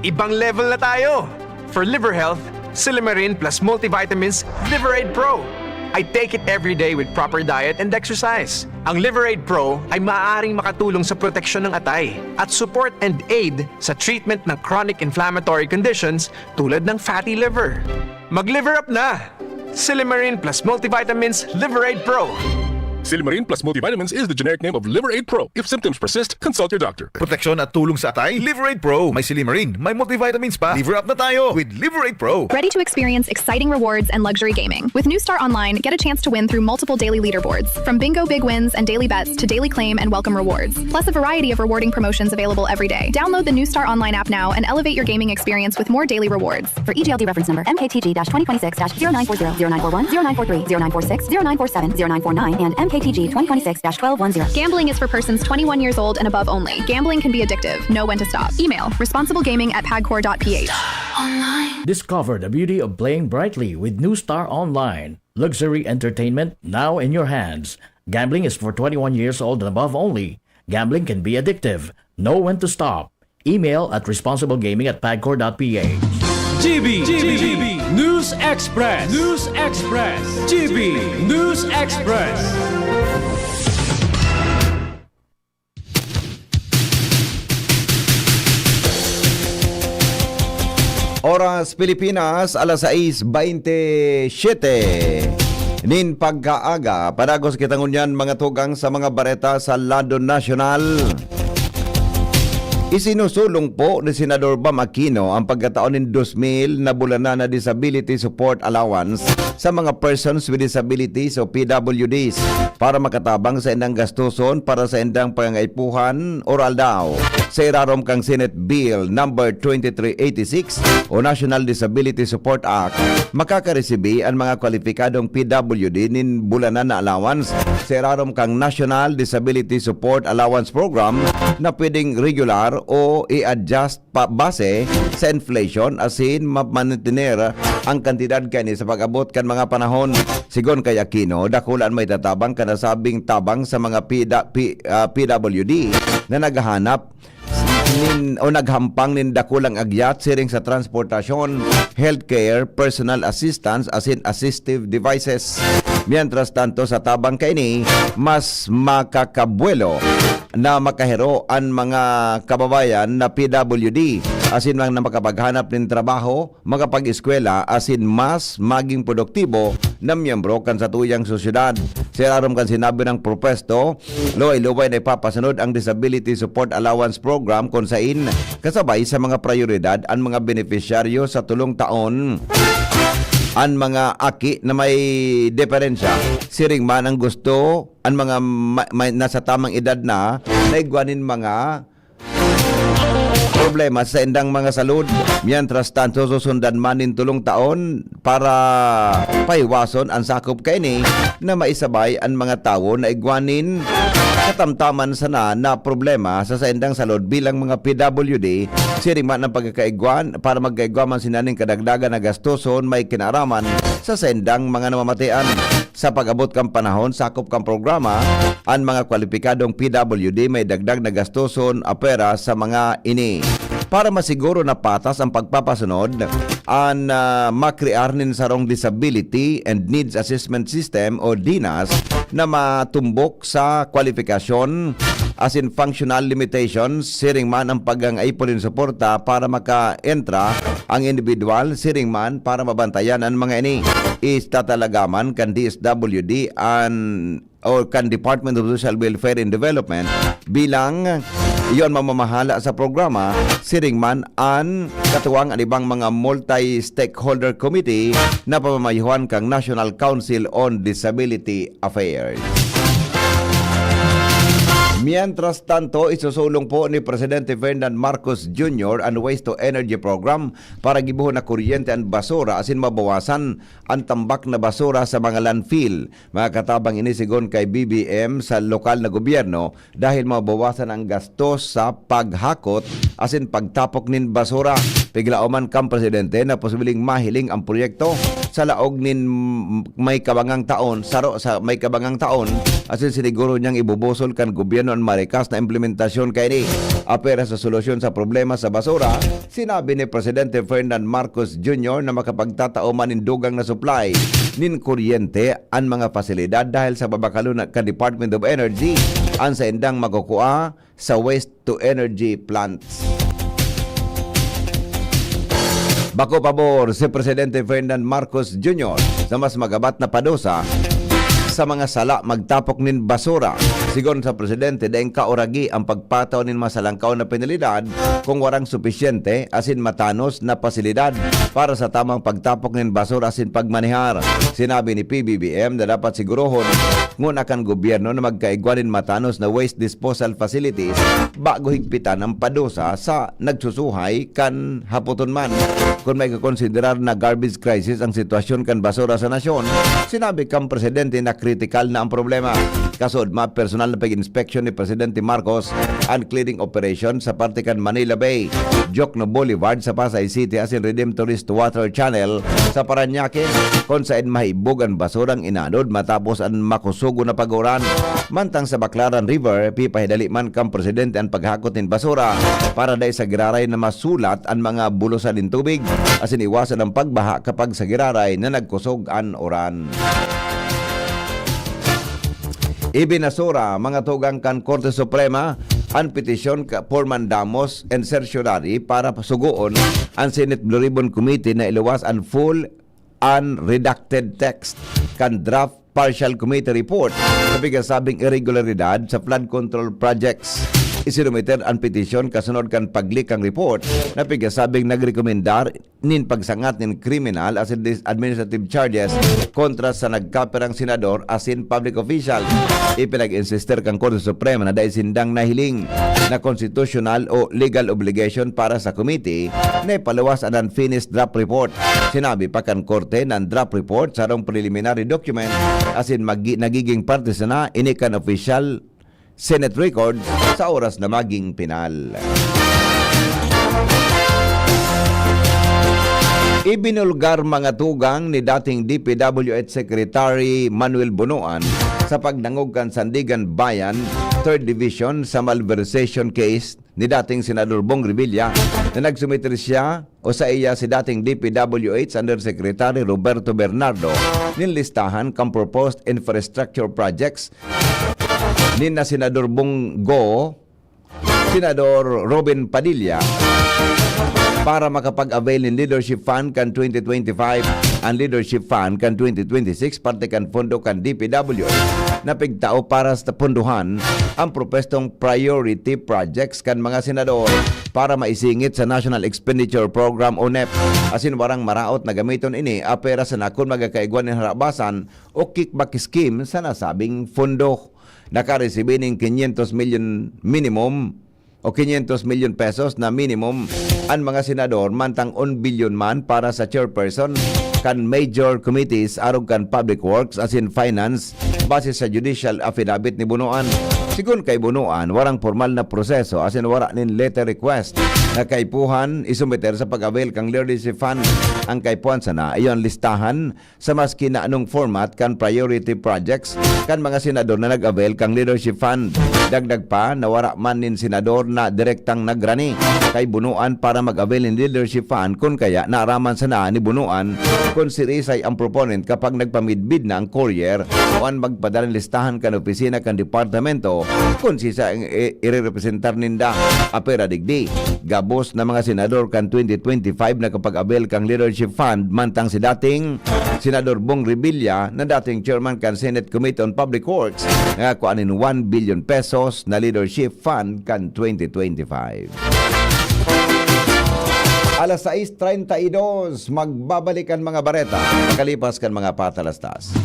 Ibang level na tayo! For liver health, Silymarin plus multivitamins Liver Aid Pro. I take it every day with proper diet and exercise. Ang Liver Aid Pro ay maaaring makatulong sa proteksyon ng atay at support and aid sa treatment ng chronic inflammatory conditions tulad ng fatty liver. Mag-liver up na! Silymarin plus multivitamins Liver Aid Pro. Silimarin plus multivitamins is the generic name of Liver Aid Pro. If symptoms persist, consult your doctor. Proteksyon at tulong sa atay, Liver Aid Pro. May silimarin, may multivitamins pa. Liver up na tayo with Liver Aid Pro. Ready to experience exciting rewards and luxury gaming? With New Star Online, get a chance to win through multiple daily leaderboards, from bingo big wins and daily bets to daily claim and welcome rewards, plus a variety of rewarding promotions available every day. Download the New Star Online app now and elevate your gaming experience with more daily rewards. For E G L D reference number M K T G twenty twenty-six dash zero nine four zero, zero nine four one, zero nine four three, zero nine four six, zero nine four seven, zero nine four nine, and M K T G twenty twenty-six dash twelve one zero. Gambling is for persons twenty-one years old and above only. Gambling can be addictive. Know when to stop. Email responsiblegaming at pagcor.ph. Discover the beauty of playing brightly with New Star Online. Luxury entertainment now in your hands. Gambling is for twenty-one years old and above only. Gambling can be addictive. Know when to stop. Email at responsiblegaming at pagcor.ph. G B, G B, News Express, News Express, G B News Express. Oras Pilipinas, alas sais baynte siyete nin pagkaaga. Padagos kita ngunyan mga tugang sa mga bareta sa lado nasyonal. Isinusulong po ni Senador Bam Aquino ang pagkatao nin dos mil na bulanan na disability support allowance sa mga persons with disabilities o P W Ds para makatabang sa indang gastuson para sa indang pangangaipuhan or aldaw. Sa irarom kan Senate Bill number twenty-three eighty-six o National Disability Support Act, makakaresibi an mga kwalipikadong P W D nin bulanan na allowance sa irarom kan National Disability Support Allowance Program na pwedeng regular o i-adjust pa base sa inflation asin mamantener ang kantidad kaini sa pag-abot kan mga panahon. Sigon kay Aquino, dakula an maitatabang kan nasabing tabang sa mga P W D na naghahanap nin o naghampang nin dakulang agyat siring sa transportasyon, healthcare, personal assistance asin assistive devices. Mientras tanto, sa tabang kaini, mas makakabuelo na makahiro an mga kababayan na P W D asin mga na makapaghanap nin trabaho, makapag-eskwela asin mas maging produktibo na miyembro kan satuyang sosyedad. Sa irarom kan sinabi ng propuesto, luway-luway na ipapasunod ang Disability Support Allowance Program kun sain kasabay sa mga prayoridad an mga benepisyaryo sa tulong taon an mga aki na may diferensya. Siring man ang gusto an mga ma- may, nasa tamang edad na na igwa nin mga problema sa indang mga salud. Mientras tanto, susundan man nin tulong taon para pahiwason an sakop kaini na maisabay an mga tawo na igwa nin katamtaman sana na problema sa saindang salud bilang mga P W D. Siring man ang pagkakaigwan para magkaigwa man sinaning kadagdagan na gastoson may kinaaraman sa saindang mga namamatean. Sa pag-abot kan panahon, sakop kan programa an mga kwalipikadong P W D may dagdag na gastoson apwera sa mga ini. Para masiguro na patas ang pagpapasunod, an ah, makrear nin sarong Disability and Needs Assessment System o DINAS na matumbok sa kwalifikasyon asin functional limitations, siring man ang pag-angay nin suporta para maka-entra ang individual, siring man para mabantayan an mga ini. Itatalaga man kan D S W D an o kan Department of Social Welfare and Development bilang iyon mamamahala sa programa, siring man an katuwang an ibang mga multi-stakeholder committee na pamamayuhan kan National Council on Disability Affairs. Mientras tanto, isusulong po ni Presidente Ferdinand Marcos Junior an Waste to Energy Program para gibohon na kuryente an basura asin mabawasan an tambak na basura sa mga landfill. Makakatabang ini sigon kay B B M sa lokal na gobyerno dahil mabawasan ang gastos sa paghakot asin pagtapok nin basura. Piglaoman kan presidente na posibleng mahiling ang proyekto sa laog nin may kabangang taon, saro sa may kabangang taon, asin siniguro niyang ibubusol kan gobyerno an marikas na implementasyon kaini. Apwera sa solusyon sa problema sa basura, sinabi ni Presidente Ferdinand Marcos Junior na makapagtatao man nin dugang na supply nin kuryente an mga pasilidad dahil sa babakalon kan Department of Energy an saindang makukua sa waste to energy plants. Bako pabor si Presidente Ferdinand Marcos Junior sa mas magabat na padusa sa mga sala magtapok nin basura. Sigon sa presidente, daing kauragi ang pagpataw nin masalangkaw na penalidad kung warang supisyente asin matanos na pasilidad para sa tamang pagtapok nin basura asin pagmanehar. Sinabi ni P B B M na dapat sigurohon nguna kan gobyerno na magkaigwa nin matanos na waste disposal facilities bago higpitan ang padusa sa nagsusuhay kan hapoton man. Kun may kakonsiderar na garbage crisis ang sitwasyon kan basura sa nasyon, sinabi kan presidente na kritikal na ang problema. Kasunod, mapersonal na pag-inspeksyon ni Presidente Marcos an cleaning operation sa parte kan Manila Bay, Jokno Boulevard sa Pasay City asin Redemptorist Water Channel sa Parañaque, kun saen mahibog an basurang inanod matapos an makusogon na pag-uran. Mantang sa Baclaran River, pipahidali man kan presidente an paghakot nin basura para dai sa giraray na masulat an mga bulusan nin tubig asin iwasan ang pagbaha kapag sa giraray na nagkusog an uran. Ibinasura, mga tugang, kan Korte Suprema an petisyon ka por mandamos insercionari para sugoon an Senate Blue Ribbon Committee na iluwas an full unredacted text kan draft partial committee report sa pigasabing irregularidad sa flood control projects. Isinumiter an petisyon kasunod kan pag-leak kan report na pigasabing nagrekomendar nin pagsangat nin kriminal asin dis-, administrative charges kontra sa nagkapirang senador asin public official. Ipinag-insistir kan Korte Suprema na dai sindang nahiling na konstitusyonal o legal obligation para sa committee na ipaluwas an unfinished draft report. Sinabi pa kan Korte na an draft report sarong preliminary document asin magi-, nagiging parte sana ini kan opisyal Senate record sa oras na maging pinal. Ibinulgar, mga tugang, ni dating D P W H Secretary Manuel Bonoan sa pagdangog kan Sandiganbayan Third Division sa malversation case ni dating Senador Bong Revilla na nagsumiter siya o saiya si dating D P W H Undersecretary Roberto Bernardo nin listahan kan proposed infrastructure projects ni na Senador Bong Go, Senador Robin Padilla para makapag-avail nin Leadership Fund kan twenty twenty-five, an Leadership Fund kan twenty twenty-six, parte kan pondo kan D P W H na pigtao para sa pondohan ang propwestong priority projects kan mga senador para maisingit sa National Expenditure Program o nep, asin warang maraot na gamiton ini apera sana kun magkakaigwa nin harabasan o kickback scheme sa nasabing pondo. Nakaresibi nin quinientos milyon minimum o quinientos milyon pesos na minimum an mga senador, mantang un bilyon man para sa chairperson kan major committees arog kan Public Works asin Finance, base sa judicial affidavit ni Bonoan. Sigon kay Bonoan, warang pormal na proseso asin wara nin letter request na kaipuhan isumiter sa pag-avail kan Leadership Fund. Ang kaipuhan sana iyo an listahan sa maski na anong format kan priority projects kan mga senador na nag-avail kan Leadership Fund. Dagdag pa na wara man nin senador na direktang nagrani kay Bonoan para mag-avail nin Leadership Fund, kun kaya naaraman sana ni Bonoan kun sirisay ang proponent kapag nagpamidbid na ang courier o an magpadala nin listahan kan opisina kan departamento kun sisay ang i-, irerepresentar ninda. Apera digdi, gabos na mga senador kan twenty twenty-five nakapag-avail kan Leadership Fund, mantang si dating Senador Bong Revilla na dating chairman kan Senate Committee on Public Works, nakakua nin one billion pesos na Leadership Fund kan twenty twenty-five. Alas sais treinta y dos, magbabalik ang mga bareta, kalipas kan mga patalastas.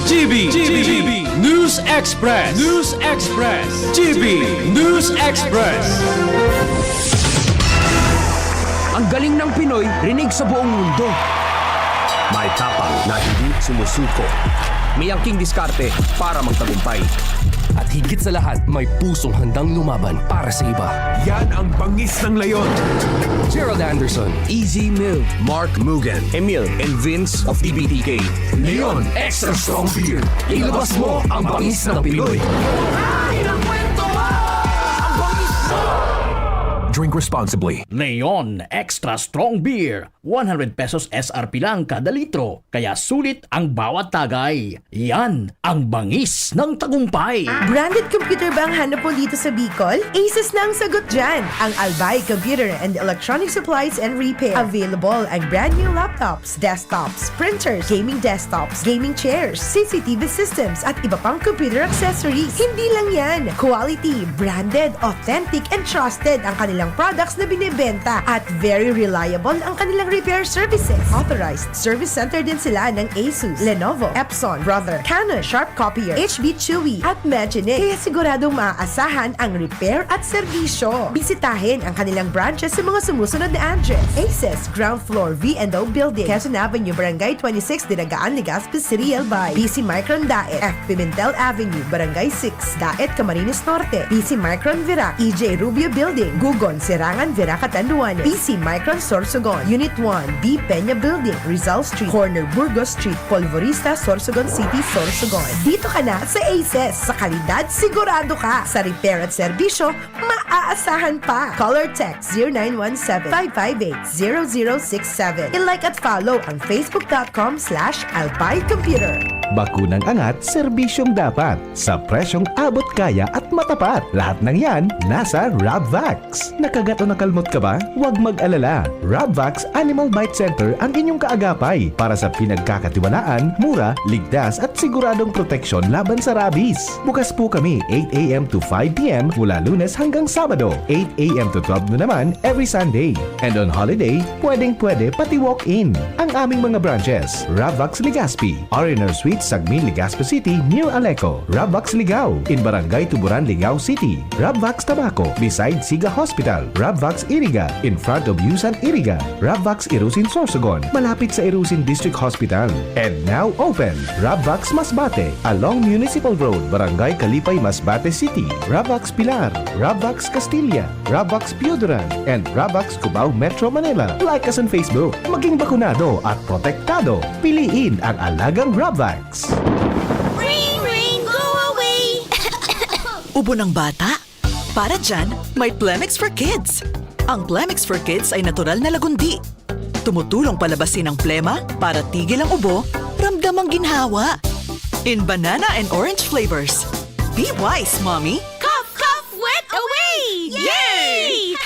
G B, G B, News Express, News Express, G B News Express. Ang galing ng Pinoy, rinig sa buong mundo. May tapang na hindi sumusuko. May angking diskarte para magtagumpay. At higit sa lahat, may pusong handang lumaban para sa iba. Yan ang bangis ng leon. Gerald Anderson, Easy Mill, Mark Mugen, Emil, and Vince of T B T K. Leon Extra Strong Beer. Ilabas mo ang bangis ng Pinoy. Drink responsibly. Leon Extra Strong Beer. One hundred pesos S R P lang kada litro, kaya sulit ang bawat tagay. Yan ang bangis ng tagumpay. Branded computer ba ang hanap mo dito sa Bicol? Asus na ang sagot dyan! Ang Albay Computer and Electronic Supplies and Repair. Available ang brand new laptops, desktops, printers, gaming desktops, gaming chairs, C C T V systems, at iba pang computer accessories. Hindi lang yan! Quality, branded, authentic, and trusted ang kanilang products na binebenta at very reliable ang kanilang repair services. Authorized service center din sila ng Asus, Lenovo, Epson, Brother, Canon, Sharp Copier, H B Chewy, at Magine. Kaya siguradong maaasahan ang repair at serbisyo. Bisitahin ang kanilang branches sa mga sumusunod na address: Aces, ground floor, V and O Building, Quezon Avenue, Barangay twenty-six, Dinagaan, Legazpi City, Albay. B C Micron Daet, F Pimentel Avenue, Barangay six, Daet, Camarines Norte. B C Micron Virac, E J Rubio Building, Gugon, Serangan, Virac, Catanduanes. B C Micron Sorsogon, Unit one, B Peña Building, Rizal Street, corner Burgos Street, Polvorista, Sorsogon City, Sorsogon. Dito ka na sa Aces. Sa kalidad, sigurado ka. Sa repair at serbisyo, maaasahan pa. Call or text zero nine one seven, five five eight, zero zero six seven. I-like at follow ang facebook dot com slash albay computer. Bakunang angat, serbisyong dapat. Sa presyong abot kaya at matapat. Lahat ng yan, nasa Rabvax. Nakagat o nakalmot ka ba? Huwag mag-alala. Rabvax Animal Bite Center ang inyong kaagapay para sa pinagkakatiwalaan, mura, ligtas at siguradong proteksyon laban sa rabies. Bukas po kami eight a.m. to five p.m. mula Lunes hanggang Sabado, eight a.m. to twelve na naman every Sunday. And on holiday, pwedeng-pwede pati walk-in. Ang aming mga branches, Rabvax Legazpi, R and R Suite, Sagmin, Legazpi City, near Aleco. Rabvax Ligao, in Barangay Tuburan, Ligao City. Rabvax Tabaco, beside Siga Hospital. Rabvax Iriga, in front of Yusan Iriga. Rabvax Irusin Sorsogon, malapit sa Irusin District Hospital. And now open, Rabvax Masbate, along Municipal Road, Barangay Kalipay, Masbate City. Rabvax Pilar, Rabvax Castilla, Rabvax Pioduran, and Rabvax Cubao, Metro Manila. Like us on Facebook. Maging bakunado at protektado. Piliin ang alagang Rabvax. Ring, ring, go away! Ubo ng bata? Para dyan, may Plemex for Kids. Ang Plemex for Kids ay natural na lagundi. Tumutulong palabasin ang plema para tigil ang ubo, ramdam ang ginhawa. In banana and orange flavors. Be wise, mommy! Cough, cough, wet away! Yay!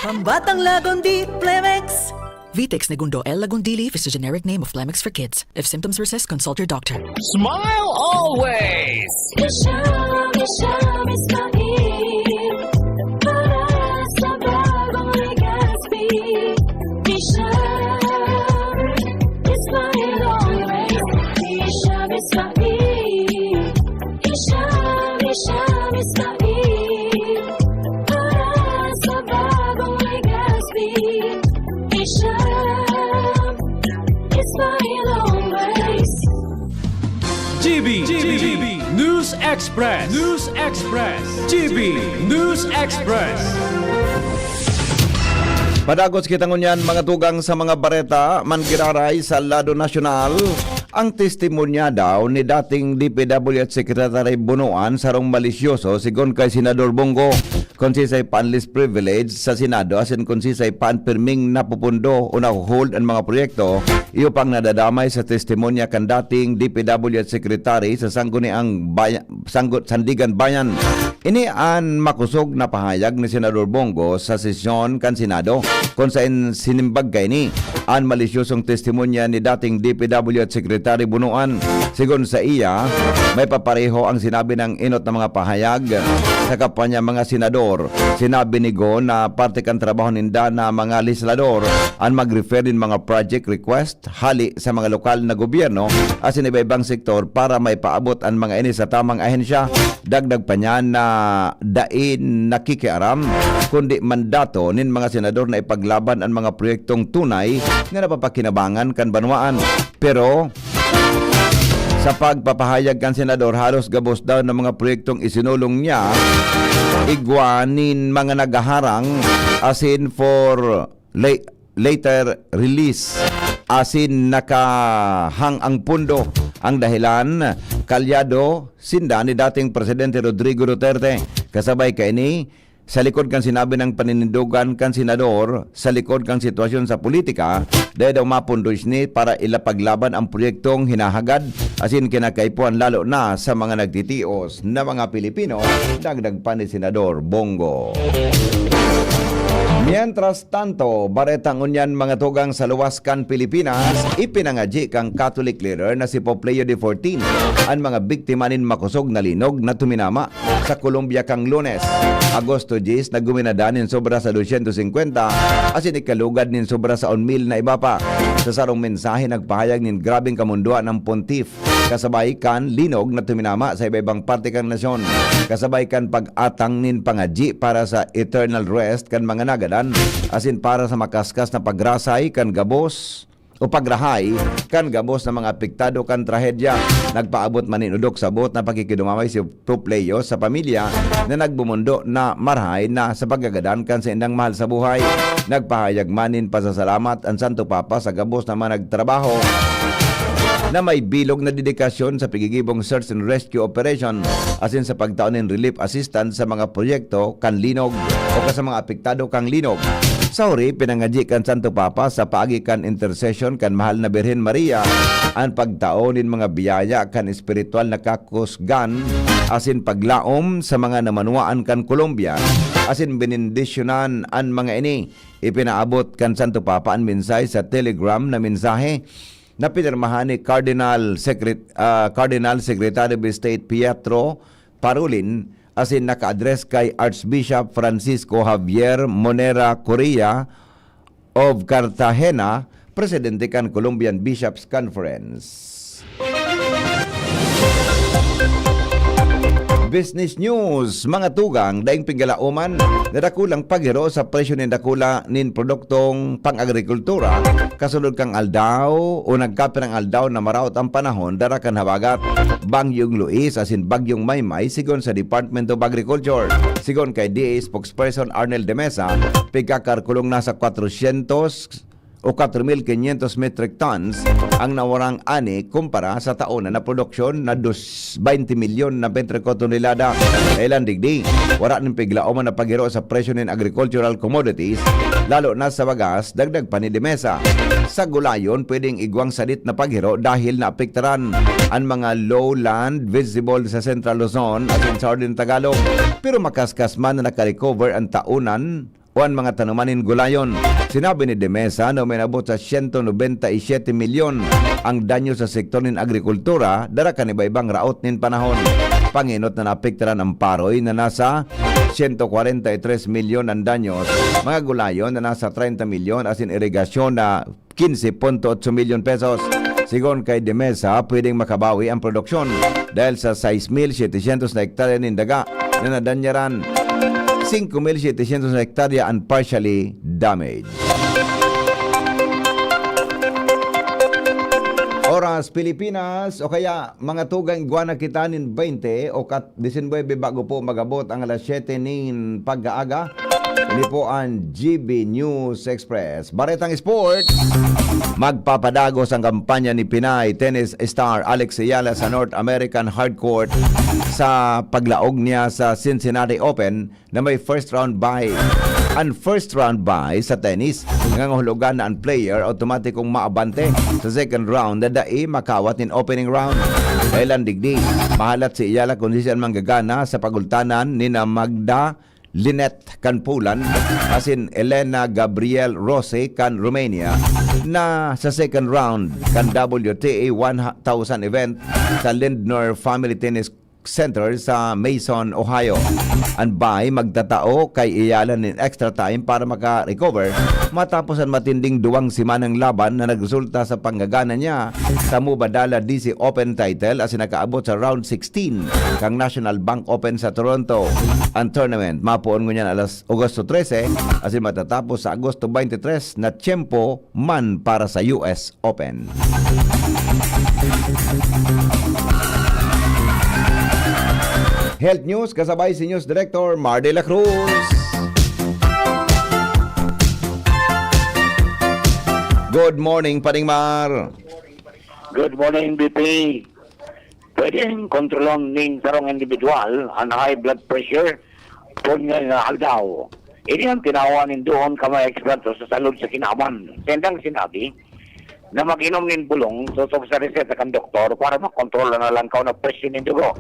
Pambatang Lagundi, Plemex! Vitex Negundo L. Lagundili is the generic name of Plemex for Kids. If symptoms persist, consult your doctor. Smile always! Isha, Isha, Ismail. Para sa bagong Legazpi. Isha, Ismail always. Isha, Ismail. Isha, Isha, Ismail. Para sa bagong Legazpi. Isha, Ismail always. G B, G B, News Express, News Express, G B News Express. Padagos kita ngunyan, mga tugang, sa mga bareta man giraray sa lado nasyonal. Ang testimonya daw ni dating D P W H Secretary Bonoan sarong malisyoso, sigon kay Senador Bong Go, kun sisay pa an least privilege sa Senado asin kun sisay pa an pirming napupundo o naho-hold an mga proyekto, iyo pang nadadamay sa testimonya kan dating D P W H Secretary sa Sangguniang Bay-, Sanggo-, Sandigan Bayan. Ini an makosog na pahayag ni Senador Bong Go sa sesyon kan Senado, kun saen sinimbag kaini an malisyosong testimonya ni dating D P W H Secretary Bonoan. Sigon saiya, may papareho ang sinabi nin enot na mga pahayag sa kampanya mga senador. Sinabi ni Go na parte kan trabaho ninda na mga legislador an mag-refer nin mga project request hali sa mga lokal na gobyerno asin iba-ibang sektor para maipaabot an mga ini sa tamang ahensya. Dagdag pa niya na dai nakikiaram, kundi mandato nin mga senador na ipaglaban an mga proyektong tunay na napapakinabangan kan banwaan. Pero sa pagpapahayag kan senador, halos gabos daw na mga proyektong isinulong niya, igwa nin mga naghaharang, asin for la-, later release, asin nakahang ang pundo. Ang dahilan, kalyado sinda ni dating Presidente Rodrigo Duterte. Kasabay kaini, sa likod kan sinabi ng paninindogan kan senador, sa likod kan sitwasyon sa politika, dai daw mapundos ini para ilapaglaban ang proyektong hinahagad asin kinakaipuhan, lalo na sa mga nagtitios na mga Pilipino, dagdag pa ni Senador Bong Go. Mientras tanto, bareta ngunyan, mga tugang, sa luwas kan Pilipinas, ipinangadyi kan Catholic leader na si Pope Leo the fourteenth an mga biktima nin makosog na linog na tuminama sa Colombia kan Lunes, Agosto diyes, na guminada nin sobra sa dosyentos singkwenta asin ikalugad nin sobra sa un mil na iba pa. Sa sarong mensahe, nagpahayag nin grabeng kamundoan ang Pontiff, kasabay kan linog na tuminama sa iba-ibang parte kan nasyon, kasabay kan pag-atang nin pangadyi para sa eternal rest kan mga nagadan, asin para sa makaskas na pagrasay kan gabos o pagrahay kan gabos na mga apektado kan trahedya. Nagpaabot man nin odok-sabot na pakikidumaway si Pope Leo sa pamilya na nagmomondo na marahay na sa pagkagadan kan saindang mahal sa buhay. Nagpahayag man nin pasasalamat an Santo Papa sa gabos na mga nagtrabaho na may bilog na dedikasyon sa pigigibong search and rescue operation asin sa pagtao nin relief assistance sa mga proyekto kan linog o ka sa mga apektado kan linog. Sa huri, pinangadyi kan Santo Papa sa paagi kan intercession kan Mahal na Birhen Maria an pagtao nin mga biyaya kan espiritual na kakusgan asin paglaom sa mga namanwaan kan Colombia asin benendisyonan an mga ini. Ipinaabot kan Santo Papa an mensahe sa Telegram na mensahe na pinirmahan ni Cardinal Secret-, ah, Cardinal Secretary of State Pietro Parolin asin naka-address kay Archbishop Francisco Javier Monera Correa of Cartagena, presidente kan Colombian Bishops' Conference. Business News, mga tugang, daing pigalaoman na dakulang paghiro sa presyo nin dakula nin produktong pang-agrikultura, kasunod kan aldaw o nagkapirang aldaw na maraot ang panahon dara kan habagat. Bagyong Luis asin Bagyong Maymay, sigon sa Department of Agriculture. Sigon kay D A spokesperson Arnel de Mesa, pigkakalkulong nasa kwatrosyentos o kwatro mil kinyentos metric tons ang nawarang ani kumpara sa taon na produksyon na dos, baynte milyon na metriko tonelada. Kailan digdi, wara nin piglaoman na paghiro sa presyo nin agricultural commodities, lalo na sa bagas, dagdag pa ni de Mesa. Sa gulayon, pwedeng igwang sadit na paghiro dahil naapektaran an mga lowland vegetable sa Central Luzon at sa Southern Tagalog. Pero makaskas man na nakarecover ang taonan o an mga tanuman nin gulayon. Sinabi ni de Mesa na uminabot sa siyento nobenta y siyete milyon ang danyo sa sektor nin agrikultura, dara kan iba-ibang raot nin panahon. Pangenot na naapektaran ang paroy na nasa siyento kwarenta y tres milyon ang danyos, mga gulayon na nasa treinta milyon, asin irigasyon na quince punto ocho milyon pesos. Sigon kay de Mesa, pwedeng makabawi ang produksyon dahil sa sais mil setecientos na hektarya nin daga na nadanyaran, singko mil setecientos na hektarya an partially damaged. Oras Pilipinas, o kaya mga tugang, igwa na kita nin baynte o kat-, disinwebe bago po magabot ang alas siyete nin pag-aaga. Ini po ang G B News Express. Baretang Sport. Magpapadagos ang kampanya ni Pinay tennis star Alex Eala sa North American Hard Court sa paglaog niya sa Cincinnati Open na may first round bye. Ang first round bye sa tennis, nangangahulugan na ang player automatikong maabante sa second round na dai makawat nin opening round. Kailan digdi, mahalat si Eala kung siisay ang manggagana sa pagultanan ni na Magda Linette kan Poland asin Elena Gabriel Rose kan Romania na sa second round kan W T A one thousand event sa Lindner Family Tennis Center sa Mason, Ohio. Ang bye magtatao kay Eala nin extra time para maka-recover matapos ang matinding duwang semanang laban na nagresulta sa panggagana niya sa Mubadala D C Open title asin nakaabot sa round sixteen kan National Bank Open sa Toronto. Ang tournament mapoon ngunyan alas Agosto trese asin matatapos sa Agosto twenty-three na tiyempo man para sa U S Open. Health News, kasabay si News Director Mar de la Cruz. Good morning, Paring Mar. Good morning, B P. Pwedeng kontrolon ning sarong individual an high blood pressure Kun nga nga aldaw, ini ang tinawan nin duon ka mga eksperto sa salud sa kinaban. Sendang sinabi na mag-inom nin bulong sosog sa reseta kan doktor para makontrola na lang kaw na presyo nin dugo.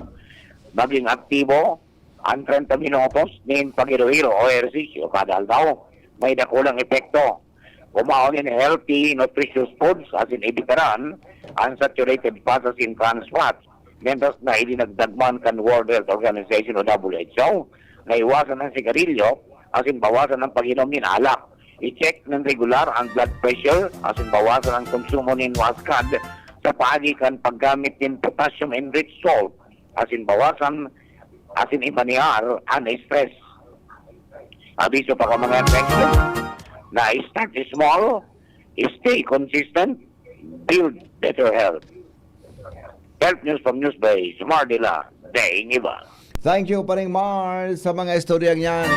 Maging aktibo ang trenta minutos nin paghiro-hiro o ehersisyo kada aldaw. May dakulang epekto. Kumaon nin healthy, nutritious foods asin ibitaran ang saturated fats asin trans fats. Mientras na idinagdag man kan World Health Organization o W H O na iwasan ang sigarilyo asin bawasan ang pag-inom nin alak. I-check nin regular ang blood pressure asin bawasan ang konsumo nin maskad sa paagi kan paggamit nin potassium-enriched salt asin bawasan asin imanihar ang stress. Abiso pa ka mga infection na start small, stay consistent, build better health. Health News from News by Sumar Dila, Daing Iba. Thank you, Paring Mar, sa mga istoryang yan.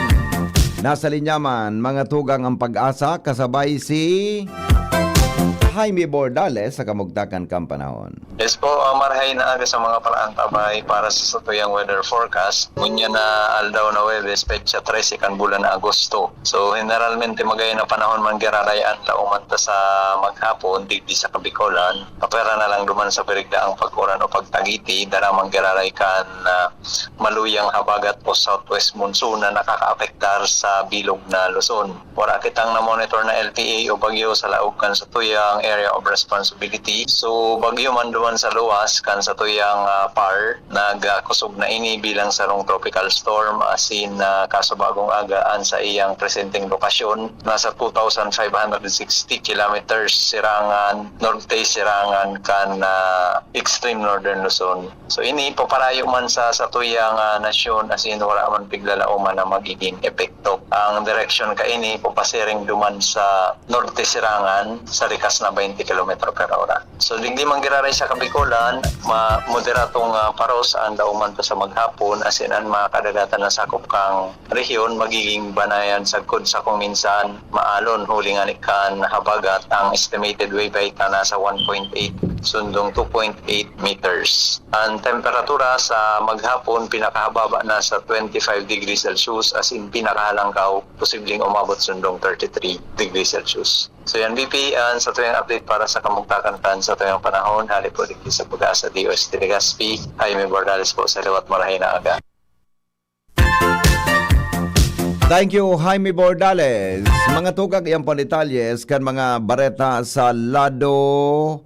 Nasa linya man, mga tugang ang pag-asa, kasabay si Jaime Bordales sa kamugtakan kan panahon. Yes po, uh, marahay na aga sa mga paraantabay para sa satuyang weather forecast. Ngunyan na aldaw na Webes, petsa trese kan bulan na Agosto. So, generalmente magaya na panahon man giraray an lauman ta sa maghapon, digdi sa Kabikolan. Kapwera na lang duman sa birigda ang pag-uran o pagtagiti, dara man giraray kan uh, maluyang habagat o southwest monsoon na nakakaapektar sa bilog na Luzon. Wara kitang na-monitor na L T A o bagyo sa laog kan satuyang area of responsibility. So, bagyo man duman sa luwas kan satuyang uh, PAR, nagkosog na ini bilang sarong tropical storm asin uh, kaso bagong aga an sa iyang presenteng lokasyon. Nasa two thousand five hundred sixty kilometers sirangan, norte sirangan kan uh, extreme northern Luzon. So ini paparayo man sa satuyang uh, nasyon asin wala man piglalauman na magiging epekto. Ang direksyon kaini papasiring duman sa norte sirangan sa rikas na twenty kilometro per hora. So digdi man giraray sa Kabikolan, ma moderatong uh, paros ang dauman to sa maghapon asin an mga kadagatan na sakop kang rehiyon magiging banayan sagkod sa kung minsan maalon huli ngani kan habagat ang estimated wave height na nasa one point eight sundong two point eight meters. Ang temperatura sa maghapon pinakahababa na sa twenty-five degrees Celsius, as in pinakahalangkaw, posibleng umabot sundong thirty-three degrees Celsius. So yan, B P, ang sa tuyang update para sa kamugtakan kan sa tuyang panahon, hali po digdi sa Pag-asa D O S T Legazpi, Jaime Bordales po sa liwat, marahay na aga. Thank you, Jaime Bordales. Mga tugag iyang pandetalye kan mga bareta sa lado,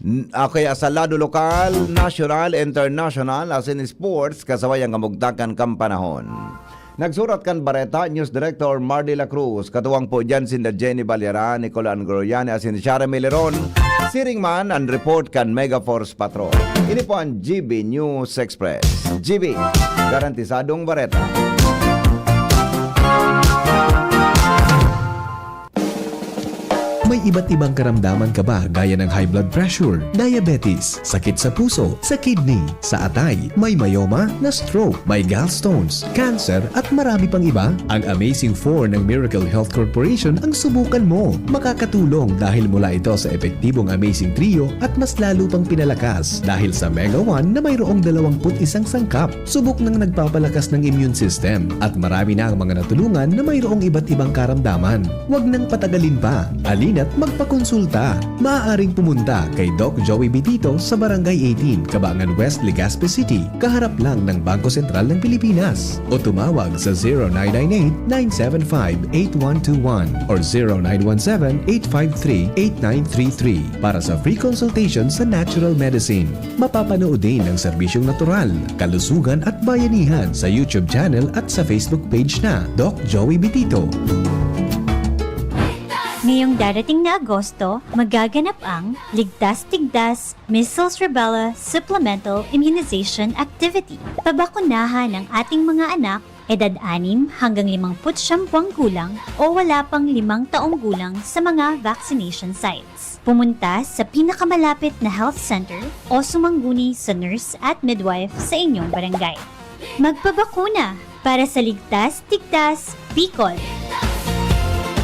n- ah, kaya sa lado lokal, national, international, asin sports, kasabay ang kamugtakan kan panahon. Nagsurat kan bareta, News Director Mardy La Cruz, katuwang po dyan sinda Jenny Balyaran, Nicole Ann Gloriani, asin Shara Mileron. Siring man ang report kan Megaforce Patrol. Ini po ang G B News Express. G B, garantisadong bareta. May iba't ibang karamdaman ka ba gaya ng high blood pressure, diabetes, sakit sa puso, sa kidney, sa atay, may myoma, na-stroke, may gallstones, cancer, at marami pang iba? Ang Amazing four ng Miracle Health Corporation ang subukan mo. Makakatulong dahil mula ito sa epektibong Amazing Trio at mas lalo pang pinalakas dahil sa Mega one na mayroong dalawang put isang sangkap. Subok nang nagpapalakas ng immune system at marami na ang mga natulungan na mayroong iba't ibang karamdaman. Huwag nang patagalin pa. Halina't magpakonsulta. Maaaring pumunta kay Doc Joey Bitito sa Barangay eighteen, Cabangan West, Legazpi City, kaharap lang ng Bangko Sentral ng Pilipinas. O tumawag sa zero nine nine eight, nine seven five, eight one two one or zero nine one seven, eight five three, eight nine three three para sa free consultation sa natural medicine. Mapapanood din ang serbisyong natural, kalusugan at bayanihan sa YouTube channel at sa Facebook page na Doc Joey Bitito. Ngayong darating na Agosto, magaganap ang Ligtas Tigdas Measles Rubella Supplemental Immunization Activity. Pabakunahan ang ating mga anak, edad anim hanggang limangput siyam buwang gulang o wala pang limang taong gulang sa mga vaccination sites. Pumunta sa pinakamalapit na health center o sumangguni sa nurse at midwife sa inyong barangay. Magpabakuna para sa Ligtas Tigdas Bicol!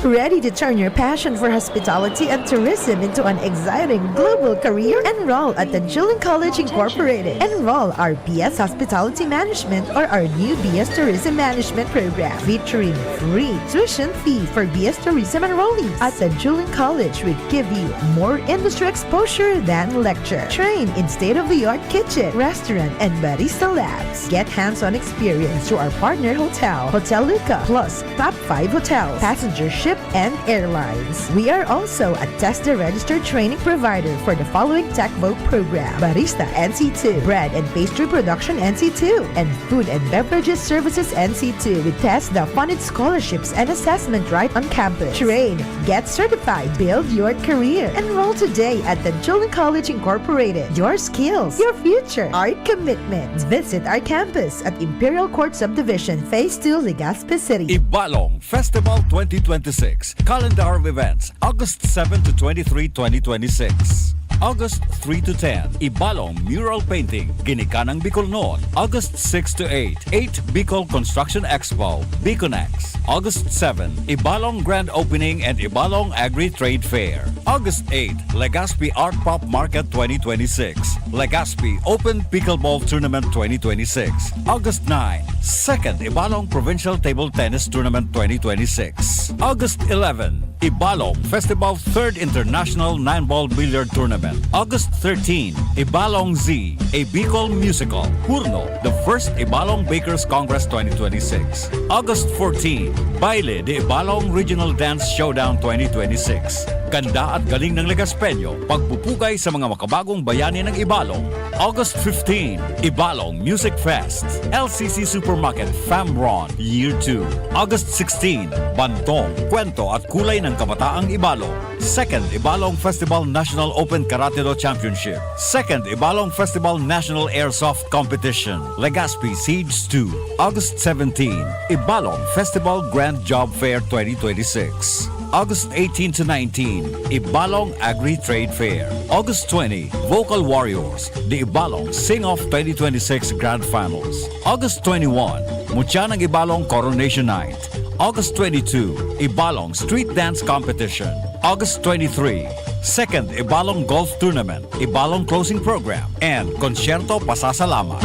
Ready to turn your passion for hospitality and tourism into an exciting global career? Enroll at Tanjuling College Incorporated. Enroll our B S Hospitality Management or our new B S Tourism Management program, featuring free tuition fee for B S Tourism enrollees. At Tanjuling College, we give you more industry exposure than lecture. Train in state-of-the-art kitchen, restaurant, and barista labs. Get hands-on experience through our partner hotel, Hotel Luca, plus top five hotels, passenger ship, and airlines. We are also a TESDA registered training provider for the following Tech Voc program: Barista N C two, Bread and Pastry Production N C two, and Food and Beverages Services N C two, with TESDA funded scholarships and assessment right on campus. Train, get certified, build your career. Enroll today at Tanjuling College Incorporated. Your skills, your future, our commitment. Visit our campus at Imperial Court Subdivision, Phase two, Legazpi City. Ibalong Festival twenty twenty-six, Calendar of Events, August seven to twenty-three, twenty twenty-six. August three to ten, Ibalong Mural Painting, Ginikanang Bicol Noon, August six to eight, eight Bicol Construction Expo, Biconex. August seven, Ibalong Grand Opening and Ibalong Agri-Trade Fair. August eight, Legazpi Art Pop Market twenty twenty-six, Legazpi Open Pickleball Tournament twenty twenty-six. August nine, Second Ibalong Provincial Table Tennis Tournament twenty twenty-six. August eleven, Ibalong Festival Third International Nine Ball Billiard Tournament. August thirteen, Ibalong Z, a Bicol musical, Hurno, the first Ibalong Bakers Congress twenty twenty-six. August fourteen, Baile de Ibalong Regional Dance Showdown twenty twenty-six. Ganda at galing ng Legaspeño, pagpupugay sa mga makabagong bayani ng Ibalong. August fifteen, Ibalong Music Fest, L C C Supermarket Famron Year two. August sixteen, Bantong, Kwento at Kulay ng Kabataang Ibalong. Second Ibalong Festival National Open Karate Do Championship. Second Ibalong Festival National Airsoft Competition, Legazpi Siege two. August seventeen, Ibalong Festival Grand Job Fair twenty twenty-six. August eighteen to nineteen, Ibalong Agri-Trade Fair. August twenty, Vocal Warriors, the Ibalong Sing-Off twenty twenty-six Grand Finals. August twenty-one, Mutya ng Ibalong Coronation Night. August twenty-two, Ibalong Street Dance Competition. August twenty-three, Second Ibalong Golf Tournament, Ibalong Closing Program, and Konsyerto Pasasalamat.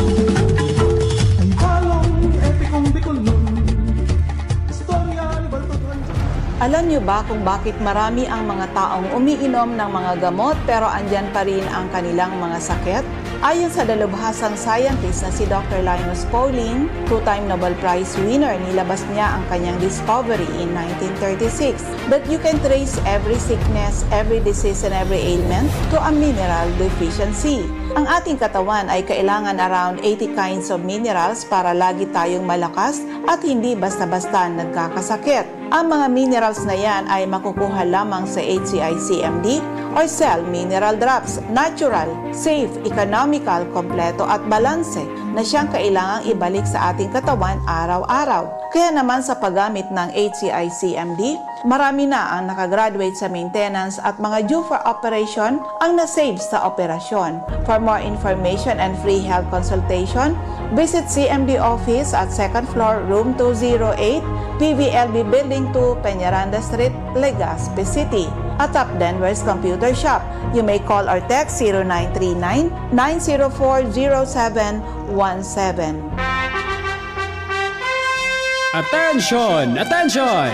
Ang Balong Epikong Bicolnon. Istorya ni Baltog Anjo. Alam niyo ba kung bakit marami ang mga taong umiinom ng mga gamot pero andyan pa rin ang kanilang mga sakit? Ayon sa dalubhasang scientist na si Doctor Linus Pauling, two-time Nobel Prize winner, nilabas niya ang kanyang discovery in nineteen thirty-six that you can trace every sickness, every disease, and every ailment to a mineral deficiency. Ang ating katawan ay kailangan around eighty kinds of minerals para lagi tayong malakas at hindi basta-basta nagkakasakit. Ang mga minerals na yan ay makukuha lamang sa H C I C M D or Cell Mineral Drops. Natural, safe, economical, kompleto at balanse na siyang kailangang ibalik sa ating katawan araw-araw. Kaya naman sa paggamit ng H C I C M D, marami na ang nakagraduate sa maintenance at mga due for operation ang na-save sa operasyon. For more information and free health consultation, visit C M D office at second floor, room two zero eight, P V L B Building two, Peñaranda Street, Legazpi City. At Top Denver's Computer Shop. You may call or text zero nine three nine, nine zero four, zero seven one seven. Attention! Attention!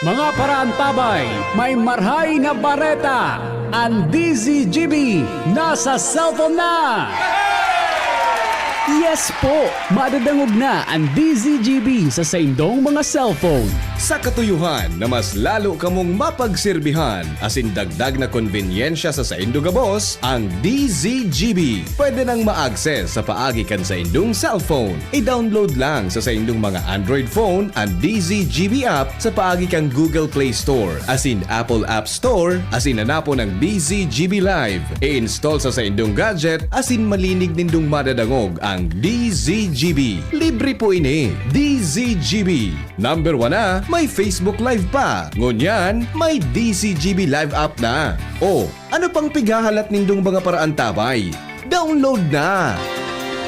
Mga paraantabay, may marhay na bareta! Ang D Z G B nasa cellphone na! Yes po! Madadangog na ang D Z G B sa saindong mga cellphone. Sa katuyohan na mas lalo kamong mapagserbihan asin dagdag na konbenyensya sa saindo gabos, ang D Z G B pwede nang ma-access sa paagi kan saindong cellphone. I-download lang sa saindong mga Android phone an D Z G B app sa paagi kan Google Play Store asin Apple App Store asin hanapon ang D Z G B Live. I-install sa saindong gadget asin malinig nindong madadangog ang D Z G B. Libre po ini. D Z G B. Number one na, may Facebook Live pa. Ngunyan, may D Z G B Live app na. O, ano pang pighahalat nindong mga paraantabay? Download na!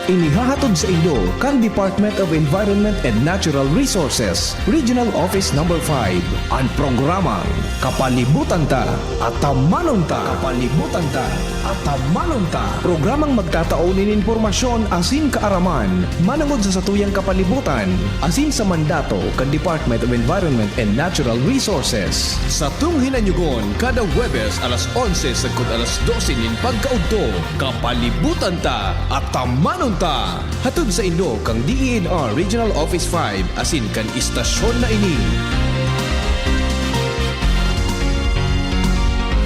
Inihahatod saindo kan Department of Environment and Natural Resources, Regional Office Number five, an programang Kapalibutan Ta, Atamanon Ta. Kapalibutan Ta, Atamanon Ta. Programang magtatao nin impormasyon asin kaaraman manongod sa satuyang kapalibutan asin sa mandato kan Department of Environment and Natural Resources. Satong hinanyugon kada Huwebes alas onse sagkod alas dose nin pagkaudto. Kapalibutan Ta, Atamanon Ta. Hatod saindo kan D E N R Regional Office five asin kan istasyon na ini.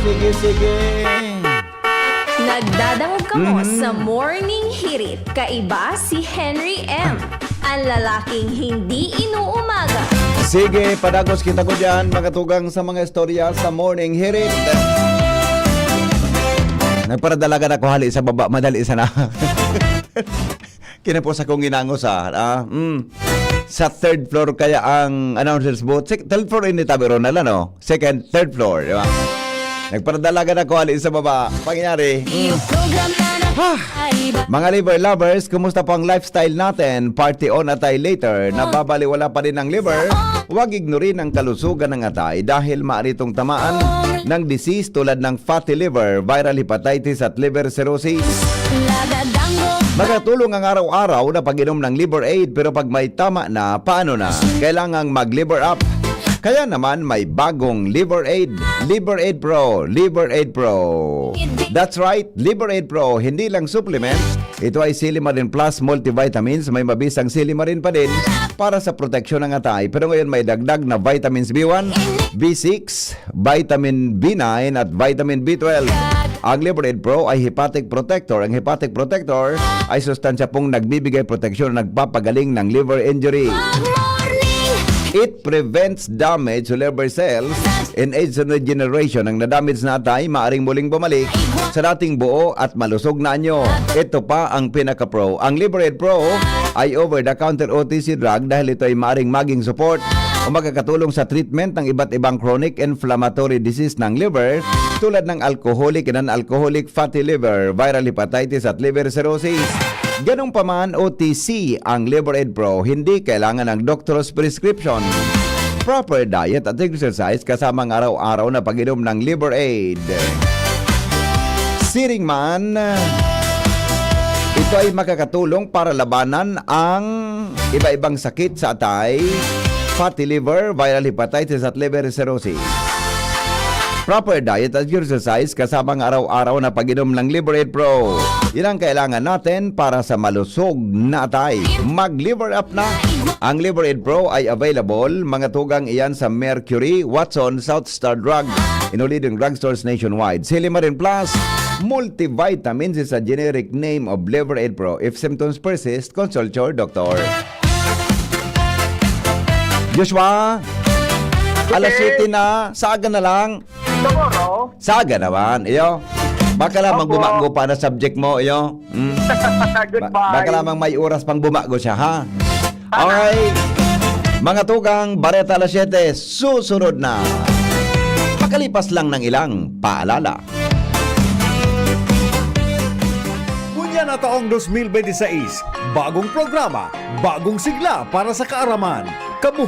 Sige, sige. Nagdadangog kamo Mhm. sa Morning Hirit. Kaiba si Henry M, an lalaking hindi inuumaga. Sige, padagos kita ko dyan, mga tugang sa mga istorya sa Morning Hirit. Nagparadalagan ako hali sa baba, madali sana. Kinapos akong ginangos, ah. Ah, mm. Sa third floor kaya ang announcer's booth. Sec-, third floor ini tabi, Ronald, ano? Second, third floor, di ba? Nagparadalagan ako, hali sa baba. Pangyayari, mm. Iyo program na Ah, nakaiba. Mga liver lovers, kumusta po ang lifestyle natin? Party on at tayo later. Nababaliwala pa din ang liver. Huwag ignorin ang kalusugan ng atay dahil maaari itong tamaan ng disease tulad ng fatty liver, viral hepatitis at liver cirrhosis. Makatulong ang araw-araw na pag-inom ng Liver Aid, pero pag may tama na, paano na? Kailangang mag-Liver Up. Kaya naman may bagong Liver Aid, Liver Aid Pro, Liver Aid Pro. That's right, Liver Aid Pro, hindi lang supplement, ito ay Silimarin Plus multivitamins, may mabisang silimarin pa din para sa proteksyon ng atay. Pero ngayon may dagdag na vitamins B one, B six, vitamin B nine at vitamin B twelve. Ang Liver Aid Pro ay hepatic protector. Ang hepatic protector ay sustansya pong nagbibigay proteksyon na nagpapagaling ng liver injury. It prevents damage to liver cells. In age regeneration, ang nadamage na atay maaring muling bumalik sa dating buo at malusog na anyo. Ito pa ang pinaka-pro. Ang Liver Aid Pro ay over-the-counter O T C drug dahil ito ay maaring maging support o makakatulong sa treatment ng iba't ibang chronic inflammatory disease ng liver tulad ng alcoholic and non-alcoholic fatty liver, viral hepatitis at liver cirrhosis. Ganun pa man, O T C ang Liver Aid Pro, hindi kailangan ng doctor's prescription. Proper diet at exercise kasama ang araw-araw na pag-inom ng Liver Aid. Siring man, ito ay makakatulong para labanan ang iba-ibang sakit sa atay, fatty liver, viral hepatitis at liver cirrhosis. Proper diet at exercise kasama ang araw-araw na pag-inom ng Liver Aid Pro. Yan ang kailangan natin para sa malusog na atay. Mag-Liver Up na! Ang Liver Aid Pro ay available, mga tugang, iyan sa Mercury, Watson, South Star Drug, in all leading drugstores nationwide. Silimarin Plus, multivitamins is a generic name of Liver Aid Pro. If symptoms persist, consult your doctor. Joshua, alas Sige. siyete na, sa aga na lang. Siguro. Sa aga naman, iyo. Baka lamang Opo. bumago pa na subject mo, iyo. Mm. Ba-, Goodbye. baka lamang may oras pang bumago siya, ha? Sana. Okay. Mga tugang, Bareta alas siyete, susunod na. Makalipas lang ng ilang paalala. Ngunyan na taong dos mil bente seis, bagong programa, bagong sigla para sa kaaraman. Kabuhay